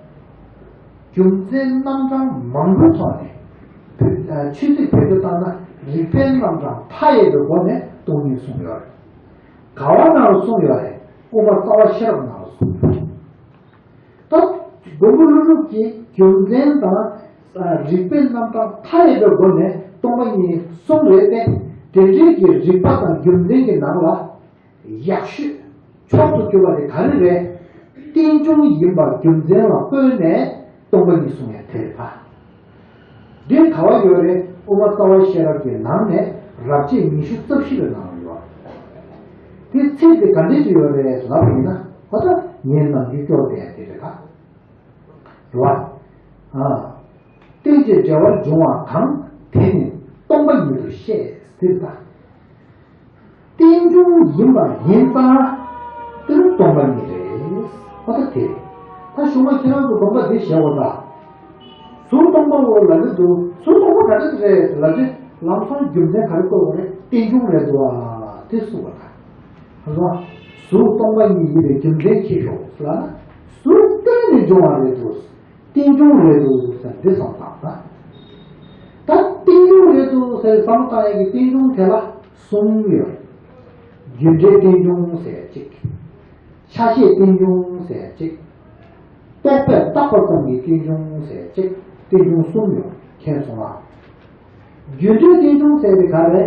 རྒྱུ་མཚན་རྣམ་གྲངས་མང་པོའི་ཐོག་ནས་བོད་ཆོས་ཚིག་བེད་སྤྱོད་བཏང་ན། རིགས་པའི་རྣམ་གྲངས་མཐའ་ཡས་པའི་སྒོ་ནས་སྟོང་ཉིད་གསུངས་ཡོད་རེད། ག་བ་ནང་ལ་གསུངས་ཡོད་རེད། དབུ་མ་རྩ་བ་ཤེས་རབ་ནང་ལ་གསུངས་ཡོད་རེད། ད་མགོན་པོ་ཀླུ་སྒྲུབ་ཀྱིས་རྒྱུ་མཚན་དང་། ཨ། རིགས་པའི་རྣམ་གྲངས་མཐའ་ཡས་པའི་སྒོ་ནས་སྟོང་པ་ཉིད་གསུངས་རེད་དེ། དེ་འདྲའི་གི་རིགས་པ་དང་རྒྱུ་མཚན་གྱི་ནང་ལ་ཡག་ཤོས་མཆོག་ཏུ་གྱུར་པ་དེ་ག་རེ་རེད། རྟེན་འབྱུང་ཡིན་པ་རྒྱུ་མཚན་ལ་བཀོད་ནས་སྟོང་པ་ཉིད་གསུངས་ཡ་དེ་རེད་པ། འདི་ག་བ་ཡོད་རེད། དབུ་མ་རྩ་བ་ཤེས་རབ་ཀྱི་ནང་ནས་རབ་བྱེད་ཉི་ཤུ་རྩ་བཞི་པའི་ནང་ལ་ཡོད། དེ་ཚིག་དེ་ག་འདྲས་ཅིག་ཡོད་རེད་ལབ་པ་ཡིན་ན། ཨོ་ད་ངའི་ནམ་རྒྱུན་སྐྱོར་བསྡད་ཡ་དེ་རེད་ད། རེད་བ། ཨ། རྟེན་ཅིང་འབྲེལ་བར་འབྱུང་བ་གང་། དེ་ནི་སྟོང་པ་ཉིད་དུ་བཤད་ཟེར་ད། རྟེན་འབྱུང་ཡིན་པ་ཡིན་ཙང་། དེ་ནི་སྟོང་པ་ཉིད་རེད། ཨོ་ད་དེ་རེད། ད་གཞུག་མ་ཁྱེད་རང་ཚོ་སྡོམ་པ་འདི་བཞེས་པ་དང་། གཟུགས་སྟོང་པའོ་ལབ་ཀྱི་འདུག་གཟུགས་སྟོང་པ་ག་འདྲ་རེད་ལབ་དུས། ལམ་སང་རྒྱུ་མཚན་ག་རེ་བཀོད་པ་རེད། རྟེན་འབྱུང་རེད་འདུག་ཨ། དེ་གསུངས་པ་དང་། ད་གཟུགས་སྟོང་པ་ཉིད་ཡིན་པའི་རྒྱུ་མཚན་ཅི་ཞིག་ལབ་ན། གཟུགས་གཏན་ནས་འབྱུང་བ་རེད་འདུག་རྟེན་འབྱུང་རེད་འདུག་ཟེར་འདི་བསམ་བཏང་ན། ད་རྟེན་འབྱུང་རེད་འདུག་ཟེར་བསམ་བཏང་ཡས་ཀྱི་རྟེན་འབྱུང་དེ་ལ་གསུམ་ཡོད། རྒྱུ་འབྲས་རྟེན་འབྱུང་ཟེར་གཅིག་ཆ་ཤས་རྟེན་འབྱུང་ཟེར་གཅིག་རྟོག་པས་བཏགས་པ་ཙམ་གྱི་རྟེན་འབྱུང་ཟེར་གཅིག་རྟེན་འབྱུང་གསུམ་ཡོད། མཁྱེན་སོང་ང་། རྒྱུ་འབྲས་རྟེན་འབྱུང་ཟེར་བའི་ག་རེ།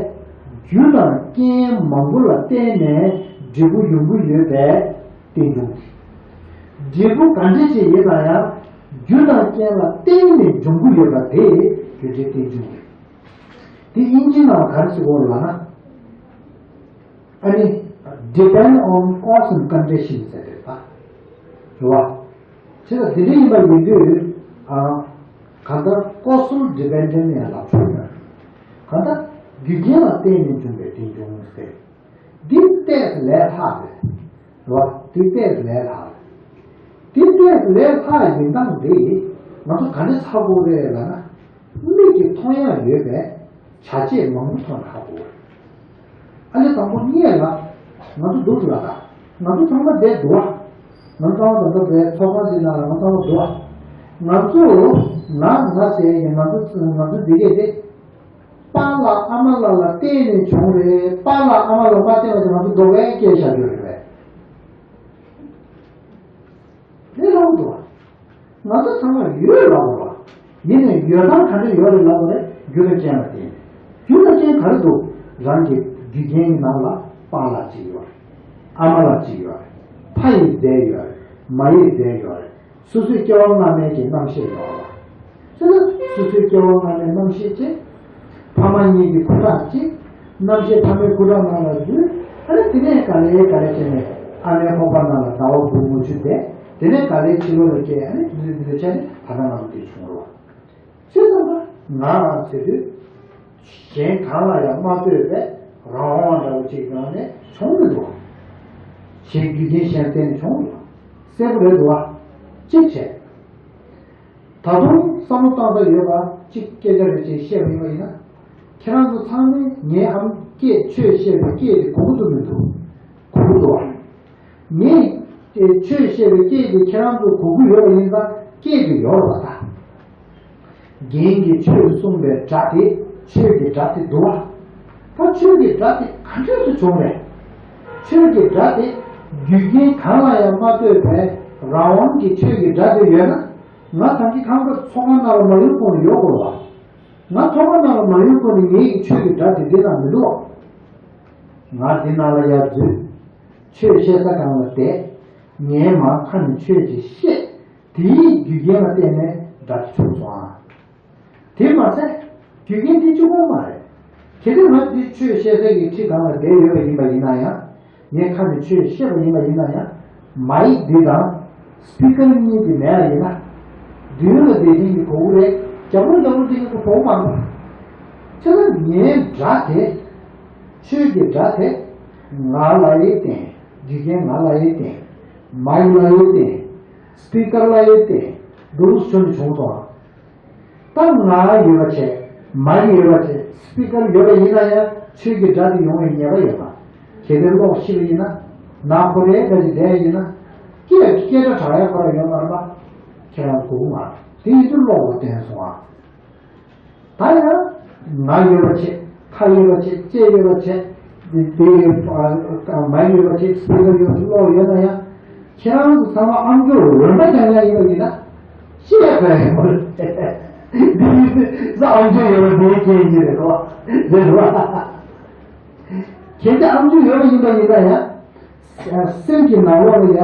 རྒྱུ་དང་རྐྱེན་མང་པོ་ལ་བརྟེན་ནས་འབྲས་བུ་ཡོང་གི་ཡོད་པའི་རྟེན་འབྱུང་། འབྲས་བུ་ག་འདྲ་ཞིག་ཡིན་ན་ཡང་། རྒྱུ་དང་རྐྱེན་ལ་བརྟེན་ནས་འབྱུང་གི་ཡོད་པ་དེ་རྒྱུ་འབྲས་རྟེན་འབྱུང་རེད། དེ་དབྱིན་ཇི་ནང་ག་རེ་ཟེར་གོ་ལབ་ན། ཨ་ནི། depend on cause and condition ཟེར་དེ་ད། རེད་བ། བྱས་ཙང་དེ་འདྲ་ཡིན་པ་ཡིན་དུས། ཨ། གང་ལྟར་causal dependent ཡང་ལབ་ཆོག་ཡོད། གང་ལྟར་རྒྱུ་རྐྱེན་ལ་བརྟེན་ནས་འབྱུང་བའི་རྟེན་འབྱུང་ཟེར། འདི་ཏོག་ཙམ་ལས་སླ་རེད། རེད་བ། འདི་ཏོག་ཙམ་ལས་སླ་རེད། འདི་ཏོག་ཙམ་ལས་སླ་ཡིན་སྟངས་འདི་ང་ཚོ་ག་འདྲ་ཚར་དགོས་རེད་ལབ་ན། མིག་གིས་མཐོང་ཡག་ཡོད་པའི་བྱ་བྱེད་མང་པོ་མཐོང་ན་ཧ་གོ། ཨ་ནི་དང་པོ་རྙེད་ལ། ང་ཚོ་འདུག་ལ་ད། ང་ཚོ་ཚང་མ་བསྡད་འདུག་བ། ང་ཚོ་ཚང་མ་ད་ལྟ་བའི་ཚོགས་ཁང་ཞིག་ནང་ལ་ང་ཚོ་ཚང་མ་འདུག་བ། ང་ཚོ། ང་ང་ཟེར་ཡིན། ང་ཚོ་ང་ཚོ་འདི་གས་དེ། པཱ་ལགས་ཨ་མ་ལགས་ལ་བརྟེན་ནས་བྱུང་རེད། པཱ་ལགས་ཨ་མ་ལགས་མ་བརྟེན་པ་ཅིག་ང་ཚོ་འགྲོ་བའི་སྐད་ཆ་རྒྱུ་རེད་པས། ལས་སླ་པོ་འདུག་བ། ང་ཚོ་ཚང་མ་ཡོད་ལབ་དགོས་རེད་བ། ཡིན་ནའི་ཡོད་སྟངས་ག་འདྲ་ཡོད་རེད་ལབ་དགོས་རེད། རྒྱུ་དང་རྐྱེན་ལ་བརྟེན་ནས། རྒྱུ་དང་རྐྱེན་ག་རེ་འདུག་རང་གི་རྒྱུ་རྐྱེན་གྱི་ནང་ལ་པཱ་ལགས་གཅིག་ཡོད་རེད། ཨ་མ་ལགས་གཅིག་ཡོད་རེད། ཕ་ཡི་རྫས་ཡོད་རེད། མ་ཡི་རྫས་ཡོད་རེད། སོ་སོའི་སྐྱེ་བ་སྔ་མའི་གི་རྣམ་ཤེས་ཡོད་རེད་བ། བྱས་ན་སོ་སོའི་སྐྱེ་བ་སྔ་མའི་རྣམ་ཤེས་གཅིག་ཕ་མ་གཉིས་ཀྱི་ཁུ་ཁྲག་གཅིག་རྣམ་ཤེས་ཕ་མའི་ཁུ་ཁྲག་ནང་ལ་འཛུལ། ཨ་ནི་དེ་ནས་ག་ལེ་ག་ལེ་བྱས་ནས་ཨ་མའི་ཁོག་པ་ནང་ལ་ཟླ་བ་དགུ་མུ་ཆུ་བསྡད། དེ་ནས་ག་ལེ་ཕྱི་ལོགས་ལ་སྐྱེས། ཨ་ནི་འདི་འདི་འདྲ་བྱས་ནས་ད་ལྟ་ང་ཚོ་འདི་བྱུང་རོགས། བྱས་ཙང་ད་ང་ཟེར་དུས་གཞན་གང་ལ་ཡང་མ་ལྟོས་པའི་རང་དབང་འདྲ་བོ་ཅིག་ངང་ནས་བྱུང་མི་འདུག་བ། གཞན་རྒྱུ་རྐྱེན་གཞན་བརྟེན་ནས་བྱུང་མི་འདུག་བ། གསལ་པོ་རེད་འདུག་བ། གཅིག་བྱས། ད་དུང་བསམ་བློ་བཏང་ས་ཡོད་པ་གཅིག་སྐད་ཆ་རེ་ཅིག་བཤད་པ་ཡིན་པ་ཡིན་ན། ཁྱེད་རང་ཚོ་ཚང་མས་ངའི་ཨ་མ་སྐད་ཆོས་བཤད་པའི་སྐད་དེ་གོ་གི་འདུག་མི་འདུག་གོ་གི་འདུག་བ། ངས་ཆོས་བཤད་པའི་སྐད་དེ་ཁྱེད་རང་ཚོ་གོ་གི་ཡོད་པ་ཡིན་ཙང་སྐད་དེ་ཡོད་རེད་བ་ད། རྒན་གྱིས་ཆོས་གསུངས་པའི་སྒྲ་དེ་ཆོས་ཀྱི་སྒྲ་དེ་འདུག་བ། ད་ཆོས་ཀྱི་སྒྲ་དེ་ག་འདྲས་སུ་བྱུང་རེད། ཆོས་ཀྱི་སྒྲ་དེ་རྒྱུ་རྐྱེན་གང་ལ་ཡང་མ་ལྟོས་པའི་རང་དབང་གི་ཆོས་ཀྱི་སྒྲ་དེ་ཡོད་ན། ང་ད་གིན་ཁམས་སྐབས་ཚོགས་ཁང་ནང་ལ་མ་ཡོང་གོང་ནས་ཡོད་དགོས་རེད་བ། ང་ཚོགས་པ་ནང་ལ་མ་ཡོང་གོང་ནས་ངའི་ཆོས་ཀྱི་སྒྲ་དེ་འདི་ན་མི་འདུག་བ། ང་འདི་ནང་ལ་ཡར་འཛུལ། ཆོས་བཤད་ས་སྒང་ལ་བསྡད། ངའི་མར་ཁ་ནས་ཆོས་ཅིག་བཤད། དེའི་རྒྱུ་རྐྱེན་ལ་བརྟེན་ནས་སྒྲ་དེ་བྱུང་སོང་ཨ། དེ་མ་ཟད། རྒྱུ་རྐྱེན་དེ་གཅིག་པོ་མ་རེད། གལ་ཏེ་ང་འདི་ཆོས་བཤད་སའི་གི་ཁྲི་སྒང་ལ་བསྡད་ཡོད་པ་ཡིན་པ་ཡིན་ན་ཡང་། ངས་ཁ་ནས་ཆོས་བཤད་པ་ཡིན་པ་ཡིན་ན་ཡང་། མའིག་འདི་དང་སི་པི་ཀར་གཉིས་དེ་མེད་པ་ཡིན་ན། མདུན་ལ་བསྡད་མཁན་གྱི་གོ་བོ་རེད། རྒྱབ་ལོགས་རྒྱབ་ལོགས་བསྡད་མཁན་གྱི་གོ་བོ་མ་རེད། བྱས་ཙང་ངའི་སྒྲ་དེ། ཆོས་ཀྱི་སྒྲ་དེ། ང་ལ་ཡི་བརྟེན། དགེ་རྒན་ང་ལ་ཡི་བརྟེན། མའི་ལ་ཡི་བརྟེན། སྤི་ཀར་ལ་ཡི་བརྟེན། འདུག་སེ་བྱུང་སོང་། ད་ང་ཡོད་པ་བྱས། མའི་ཡོད་པ་བྱས། སྤི་ཀར་ཡོད་པ་ཡིན་ན་ཡང་ཆོས་ཀྱི་སྒྲ་དེ་ཡོང་བའི་ཉེས་པ་ཡོད་པ། གལ་ཏེ་ཀློག་ཤེས་པ་ཡིན་ན། ནང་ཁོ་རའི་སྒྲ་ཅིག་བསྡད་ཡིན་ན། སྐད་སྐད་སྒྲ་གྲགས་ཡག་ཁོ་ར་ཡོད་མ་རེད་པ། ཁྱེད་རང་གོ་གི་མ་རེད། དེ་ཡིན་དུས་ཀློག་པ་བསྟན་སོང་ཨ། ད་ཡང་། ང་ཡོད་པ་བྱས། ཁ་ཡོད་པ་བྱས། ལྕེ་ཡོད་པ་བྱས། དེ་དེ་ཨ་ཨ་མ་ཡོད་པ་བྱས། སྤི་ཀར་ཡོད་པ་བྱས། ཀློག་ཡོད་ན་ཡང་། ཁྱེད་རང་ཚོ་ཚང་མ་ཨམ་ཅོག་འོས་འབབ་རྐྱང་རྐྱང་ཡིན་པ་ཡིན་ན། ཤེས་ཡ་ག་ཡོད་མ་རེད། འདི་ཡིན་ས་ཨམ་ཅོག་ཡོད་པ་འདིའི་རྐྱེན་གྱིས་རེད་དོ། རེད་དོ། གལ་ཏེ་ཨམ་ཅོག་ཡོད་པ་ཡིན་པ་ཡིན་ན་ཡང་། སེམས་ཀྱི་ནང་ལོགས་ལ་ཡ་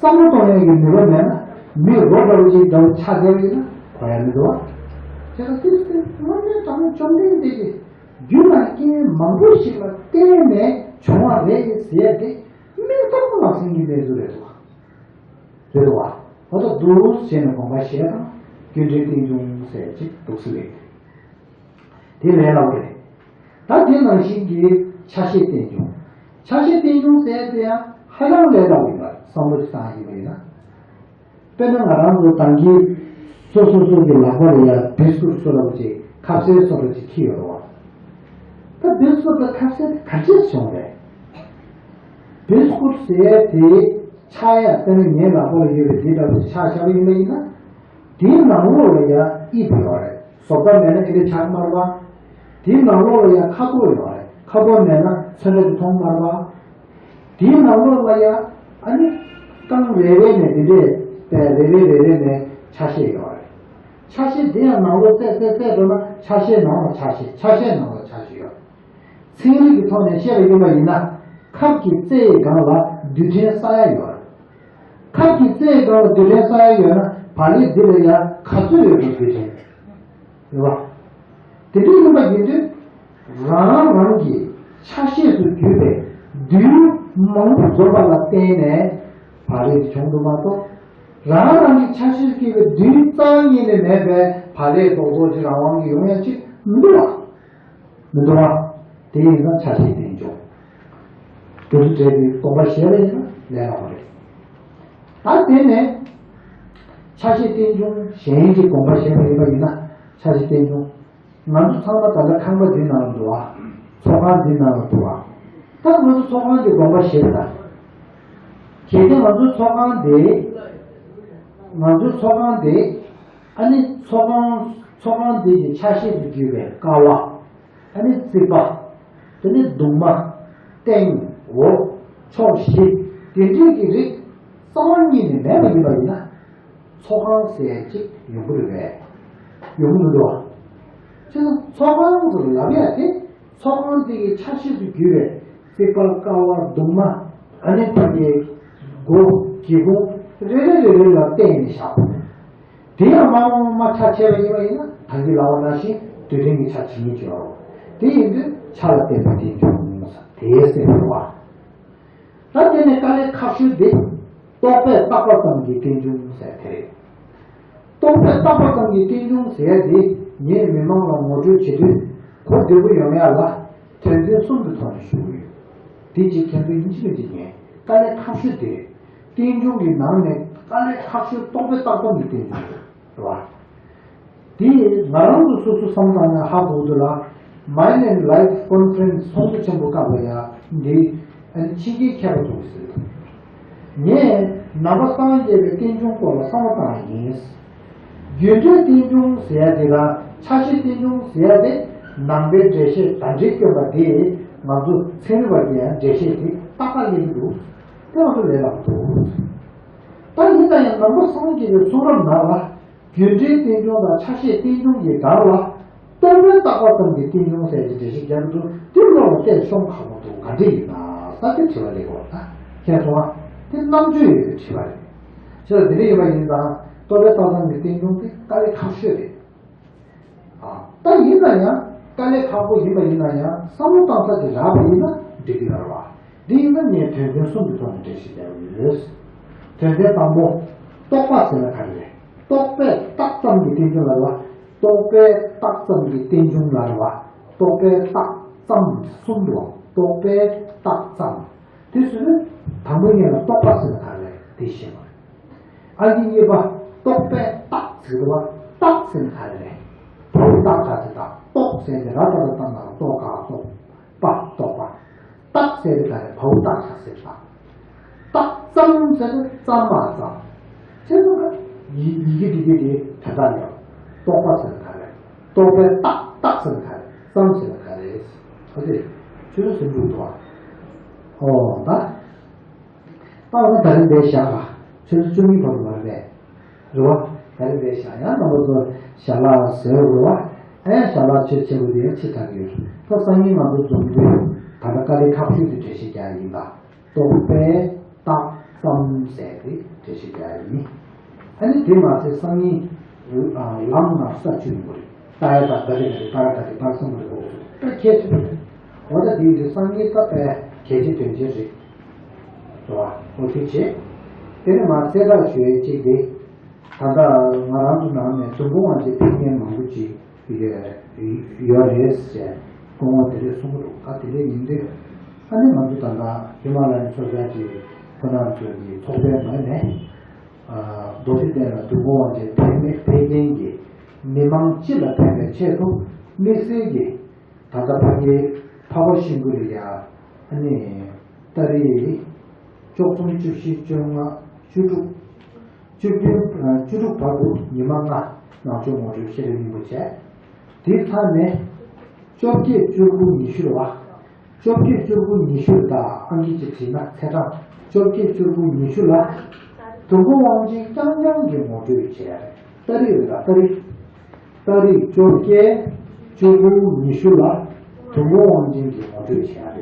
བསམ་བློ་གཏོང་ཡག་གི་ནུས་པ་མེད་ན། མི་རོ་འདྲ་བོ་ཅིག་འདྲ་བོ་ཆགས་བསྡད་པ་ཡིན་ན་གོ་ཡ་མི་འདུག་བ། བྱས་ཙང་དེ་དངོས་གནས་དྲང་གནས་བཅོམ་ལྡན་འདས་ཀྱིས་རྒྱུ་དང་རྐྱེན་མང་པོ་ཞིག་ལ་བརྟེན་ནས་བྱུང་བ་རེད་ཟེར་ཡ་དེ་མིག་ལྟ་བུ་ལག་ཟིན་གྱི་གནས་ཚུལ་རེད་འདུག་བ། རེད་འདུག་བ། འོ་ད་འདུག་སེ་བྱས་ནས་དགོངས་པ་བཞེས་དང་། རྒྱུ་འབྲས་རྟེན་འབྱུང་ཟེར་ཅིག་འདུག་སེ་ལེགས། དེ་ལས་སླ་པོ་རེད། ད་དེ་ནང་བཞིན་གྱི་ཆ་ཤས་རྟེན་འབྱུང་། ཆ་ཤས་རྟེན་འབྱུང་ཟེར་དེ་ཡང་ཧ་ཅང་ལས་སླ་པོ་ཡིན་པ་བསམ་བློ་ཞིག་བཏང་ཡིན་པ་ཡིན་ན། དཔེར་ན་ང་རང་ཚོ་ད་གིན་སོ་སོ་སོ་གི་ལག་པ་ལ་ཡ་བི་སི་ཀུར་བཟོ་འདྲ་པོ་ཅིག་ཁ་ཟས་བཟོ་འདྲ་ཅིག་འཁྱེར་ཡོད་རེད་བ། ད་བི་སི་ཀུར་དང་ཁ་ཟས་དེ་ག་རེ་བྱས་བྱུང་རེད། བི་སི་ཀུར་ཟེར་དེ་ཆགས་ཡ། དཔེར་ན་ངའི་ལག་པ་ལ་ཡོད་པའི་དེ་འདྲ་པོ་ཅིག་ཆགས་བཞག་པ་ཡིན་པ་ཡིན་ན། དེའི་ནང་ལོགས་ལ་ཡང་དབྱིབས་ཡོད་རེད། བཟོ་ལྟ་མེད་ན་ཨེ་འདྲ་ཆགས་མ་རེད་པ། དེའི་ནང་ལོགས་ལ་ཡང་ཁ་དོག་ཡོད་རེད། ཁ་དོག་མེད་ན་ཚོན་ཁྲ་དེ་མཐོང་མ་རེད་པ། དེའི་ནང་ལོགས་ལ་ཡང་ཨ་ནི་རྐང་རེ་རེ་ནས་དེ་འདྲས་པས་རེ་རེ་རེ་རེ་ནས་ཆ་ཤས་ཡོད་རེད། ཆ་ཤས་དེ་ཡང་ནང་ལོགས་བཙལ་བཙལ་བཙལ་འགྲོ་ན་ཆ་ཤས་ནང་ལ་ཆ་ཤས། ཆ་ཤས་ནང་ལ་ཆ་ཤས་ཡོད། ཚན་རིག་གི་ཐོག་ནས་བཤད་པ་ཡིན་པ་ཡིན་ན། ཁབ་ཀྱི་རྩེ་ཡི་སྒང་ལ་རྡུལ་ཕྲན་ས་ཡ་ཡོད་རེད། ཁབ་ཀྱི་རྩེ་ཡི་སྒང་ལ་རྡུལ་ཕྲན་ས་ཡ་ཡོད་ན། བག་ལེབ་འདི་ལ་ཡང་ག་ཚོད་ཡོད་པའི་རྡུལ་ཕྲན་ཡོད་པ། དེ་འདྲ་ཡིན་པ་ཡིན་དུས། རང་རང་གི་ཆ་ཤས་སུ་གྱུར་པའི་རྡུལ་མང་པོ་འཛོམས་པ་ལ་བརྟེན་ནས་བག་ལེབ་འདི་བྱུང་འདུག་མ་གཏོགས། རང་རང་གི་ཆ་ཤས་སུ་གྱུར་པའི་རྡུལ་རྩ་བ་ཉིད་ནས་མེད་པའི་བག་ལེབ་རྡོག་རྡོག་ཅིག་རང་དབང་གིས་ཡོང་ཡ་ཅིག་མི་འདུག་བ། མི་འདུག་བ། དེ་ཡིན་ཙང་ཆ་ཤས་རྟེན་འབྱུང་། དེ་ཚོ་བྲལ་བའི་དགོངས་པ་བཞེས་པ་ཡིན་ན་ལས་སླ་པོ་རེད། ད་དེ་ནས་ཆ་ཤས་རྟེན་འབྱུང་གཞན་གྱི་དགོངས་པ་བཞེས་པ་ཡིན་པ་ཡིན་ན། ཆ་ཤས་རྟེན་འབྱུང་། ང་ཚོ་ཚང་མ་ད་ལྟ་ཁང་པ་འདི་ནང་ལ་འདུག་བ། ཚོགས་ཁང་འདི་ནང་ལ་འདུག་བ། ད་ང་ཚོ་ཚོགས་ཁང་འདི་དགོངས་པ་བཞེས་པ་དང་། གལ་ཏེ་ང་ཚོ་ཚོགས་ཁང་འདི། ང་ཚོ་ཚོགས་ཁང་འདི། ཨ་ནི་ཚོགས་ཁང་། ཚོགས་ཁང་འདི་ཡི་ཆ་ཤས་སུ་གྱུར་པའི་ཀ་བ། ཨ་ནི་རྩིག་པ། དེ་ནི་གདུང་མ། སྟེང་། འོག། ཕྱོགས་བཞི། དེ་འདྲའི་གི་རིགས་རྩ་བ་ཉིད་ནས་མེད་པ་ཡིན་པ་ཡིན་ན། ཚོགས་ཁང་ཟེར་ཅིག་ཡོང་གི་རེད་པས། ཡོང་གི་མི་འདུག་བ། བྱས་ཙང་ཚོགས་ཁང་ཟེར་ལབ་ཡ་དེ། ཚོགས་ཁང་དེ་གི་ཆ་ཤས་སུ་གྱུར་པའི་རྩིག་པ། ཀ་བ། གདུང་མ། ཨ་ནི་ཕ་གིའི་སྒོ། སྒེའུ་ཁུང་། རེ་རེ་རེ་རེ་ལ་བརྟེན་ནས་བཞག་པ། དེ་ཡང་མ་འོངས་མ་ཆ་ཆེ་བ་ཡིན་པ་ཡིན་ན། ད་གིན་ལབ་པ་ནང་བཞིན་རྡུལ་ཕྲན་གྱི་ཆ་ཇི་སྙེད་ཅིག་ཡོད་རེད། དེ་ཡིན་དུས་ཆ་ལ་བརྟེན་པའི་རྟེན་འབྱུང་ཟེར་དེའི་སེམས་རེད་བ། ད་དེ་ནས་དཀའ་ལས་ཁག་ཤོས་དེ། རྟོག་པས་བཏགས་པ་ཙམ་གྱི་རྟེན་འབྱུང་ཟེར་དེ་རེད། རྟོག་པས་བཏགས་པ་ཙམ་གྱི་རྟེན་འབྱུང་ཟེར་དེ་ངས་མི་མང་ལ་ངོ་སྤྲོད་བྱེད་དུས་གོ་བདེ་པོ་ཡོང་ཡ་ལ། དོན་ཚན་གསུམ་གྱི་ཐོག་ནས་ཞུ་གི་ཡོད། དེ་གཅིག་དོན་ཚན་ཡིན་གཅིག་མིན་གཅིག་ཡིན། དཀའ་ལས་ཁག་ཤོས་དེ་རེད། རྟེན་འབྱུང་གི་ནང་ནས་དཀའ་ལས་ཁག་ཤོས་རྟོག་པས་བཏགས་ཙམ་གྱི་རྟེན་འབྱུང་རེད་བ། དེ་ང་རང་ཚོ་སོ་སོ་བསམ་བཏང་ན་ཧ་གོ་འདུག་ལ། Mind and Life Conference ཚོགས་འདུ་ཆེན་པོ་སྐབས་ལ་ཡང་འདི་ཕྱི་རྒྱལ་མཁས་པ་ཚོ་གིས་ཟེར་འདུག་ངས་ནང་པ་སངས་རྒྱས་པའི་རྟེན་འབྱུང་སྐོར་ལ་བསམ་བློ་བཏང་བ་ཡིན། རྒྱུ་འབྲས་རྟེན་འབྱུང་ཟེར་ཡ་དེ་དང་ཆ་ཤས་རྟེན་འབྱུང་ཟེར་ཡ་དེ་ནང་པའི་འགྲེལ་བཤད་དང་འགྲེལ་བསྐྱོན་པ་དེ་ང་ཚོ་ཚན་རིག་པ་གིས་ཡང་འགྲེལ་བཤད་དེ་ཏག་ཏག་སླེབས་ཀྱི་འདུག་དེ་ང་ཚོ་ལས་སླ་པོ་འདུག་ད་ཡིན་ན་ཡང་ནང་པ་སངས་རྒྱས་པའི་གསུང་རབ་ནང་ལ་རྒྱུ་འབྲས་རྟེན་འབྱུང་དང་ཆ་ཤས་རྟེན་འབྱུང་གི་སྒང་ལ་རྟོག་པས་བཏགས་པ་ཙམ་གྱི་རྟེན་འབྱུང་ཟེར་གྱི་འགྲེལ་བཤད་རྒྱག་གི་འདུག་དེ་བློ་ལ་གཏད་ཤོང་ཁག་པོ་འདུག་ག་འདྲ་ཡིན་ན་ས་དེ་དྲི་བ་སླེབས་ཀྱི་འདུག་ད་མཁྱེན་སོང་ང་། དེ་རྣམ་དཔྱོད་ཡོད་པའི་དྲི་བ་རེད། བྱས་ཙང་དེ་འདྲ་ཡིན་པ་ཡིན་ཙང་རྟོག་པས་བཏགས་ཙམ་གྱི་རྟེན་འབྱུང་དེ་དཀའ་ལས་ཁག་ཤོས་རེད། ཨ། ད་ཡིན་ན་ཡང་དཀའ་ལས་ཁག་པོ་ཡིན་པ་ཡིན་ན་ཡང་བསམ་བློ་བཏང་ས་དེ་རག་པ་ཡིན་ན་འགྲིག་གི་ཡོད་རེད་བ། འདི་ཡིན་ན་ངས་དོན་ཚན་གསུམ་གྱི་ཐོག་ནས་འགྲེལ་བཤད་རྒྱག་གི་ཡོད། དོན་ཚན་དང་པོ། རྟོག་པ་ཟེར་ན་ག་རེ་རེད། རྟོག་པས་བཏགས་ཙམ་གྱི་རྟེན་འབྱུང་ལབ་རེད་བ། རྟོག་པས་བཏགས་ཙམ་གྱི་རྟེན་འབྱུང་ལབ་རེད་བ། རྟོག་པས་བཏགས་ཙམ་གསུམ་འདུག་རྟོག་པས་བཏགས་ཙམ། དེ་སུ་ནི་དང་པོ་ཉིད་ལ་རྟོག་པ་ཟེར་ན་ག་རེ་རེད། དེ་ཤེས་པ་རེད། ཨ་ཡིག་གཉིས་པ་རྟོག་པས་བཏགས་ཟེར་བ། བཏགས་ཟེར་ན་ག་རེ་རེད། བའོ་བཏགས་ག་ཚེ་བཏགས། རྟོག་ཟེར་ཏེ་ར་ཏ་ལ་བཏགས་ན་རྟོག་ག་རྟོག་པ་རྟོག་པ། བཏགས་ཟེར་ཏེ་ག་རེ། བའོ་བཏགས་ག་ཚེ་བཏགས། བཏགས་ཙམ་ཟེར་ན་ཙམ་མ་ཙམ། ཅེས་སོགས་ཡི་ཡི་གེ་འདི་གི་དེ་ད་ལྟ་ཡང་རྟོག་པ་ཟེར་ན་ག་རེ། རྟོག་པས་བཏགས། བཏགས་ཟེར་ན་ག་རེ། ཙམ་ཟེར་ན་ག་རེ། ཨོ་དེ་ཆོས་སུ་འགྲུབ་འདུག་བ། ཨོ་ད། ད་འོ་ད་རིང་འདིར་བཞག་ལ། ཆུ་ཚོད་བཅུ་གཉིས་བར་དུ་མ་རེད་པས། རེད་བ། ད་རིང་འདིར་བཞག། ཡང་རྣམ་པ་ཚོ་ཞལ་ལག་བཟོས་དགོས་རེད་བ། ཨེ་ཞལ་ལག་ཆེ་ཆེ་བོ་དེ་ཡང་ཕྱི་དྲགས་ཡོད། ད་སང་ཉིན་ང་ཚོ་འཛོམས་དུས་ད་ལྟ་དཀའ་ལས་ཁག་ཤོས་དེ་འགྲེལ་བཤད་རྒྱག་ཡིན་པ། རྟོག་པས་བཏགས་ཙམ་ཟེར་དེ་འགྲེལ་བཤད་རྒྱག་ཡིན། ཨ་ནི་དེ་མ་ཚད་སང་ཉིན་ལམ་ང་ས་བཅུ་ཡོང་གི་རེད། ཏཱ་ཡ་ད་ག་རེ་ག་རེ་པ་ར་ག་རེ་པར་སོང་གི་རེད། ད་ཁྱད་ཆེ་བ་རེད། འོ་ད་དེ་འདི་སང་ཉིན་ད་དཔེ་གལ་ཆེ་དོན་ཆེ་རེད། རེད་བ། འོ་དེ་བྱས། དེ་ནས་མ་ཚད་ད་ཞུ་ཡས་གཅིག་དེ། ད་ལྟ་ང་རང་ཚོ་ནང་ནས་ཛོམ་པོ་དབང་ཆེན་ཕེབས་མཁན་མང་པོ་ཅིག་ཡོད་རེད་ཟེར། སྐུ་ངོ་དེ་རེད་གསུང་གི་འདུག་ཨ་དེ་འདྲ་ཡིན་དུས་ཨ་ནི་ང་ཚོ་ད་ལྟ་ཧི་མ་ལ་ཡའི་མཚོ་བྱང་གི་ཁོ་རང་ཚོའི་ཚོགས་པའི་ངོས་ནས་མདོ་སྡེ་གདན་ལ་ཛོམ་པོ་དབང་ཆེན་ཕེབས་མཁན་གྱི་མི་མང་སྤྱི་ལ་ཕན་པའི་ཆེད་དུ་དམིགས་བསལ་གྱི་ད་ལྟ་ཕ་གིའི་འཕགས་པ་ཤིང་ཀུན་ལ་ཡ་ཨ་ནི་ཏ་རིག་བཅུ་གསུམ་བཅུ་བཞི་བཅོ་ལྔ་བཅུ་དྲུག་བཅུ་བདུན། བཅུ་དྲུག་བར་དུ་ཉི་མ་ལྔ་ནང་ཆོས་ངོ་སྤྲོད་ཤེས་རབ་སྙིང་པོ་བྱས། དེའི་མཐའ་ནས་བཅོ་བརྒྱད་བཅུ་དགུ་ཉི་ཤུ་རེད་བ། བཅོ་བརྒྱད་བཅུ་དགུ་ཉི་ཤུ་ད་ཨང་ཀི་ཅིག་བྲིས་ན་ཚེས་གྲངས་བཅོ་བརྒྱད་བཅུ་དགུ་ཉི་ཤུ་ལ་དུས་འཁོར་དབང་ཆེན་རྐྱང་རྐྱང་གི་ངོ་སྤྲོད་བྱས། ཏ་རིག་རེད་ད་ཏ་རིག་ཏ་རིག་བཅོ་བརྒྱད་བཅུ་དགུ་ཉི་ཤུ་ལ་དུས་འཁོར་དབང་ཆེན་གྱི་ངོ་སྤྲོད་བྱས།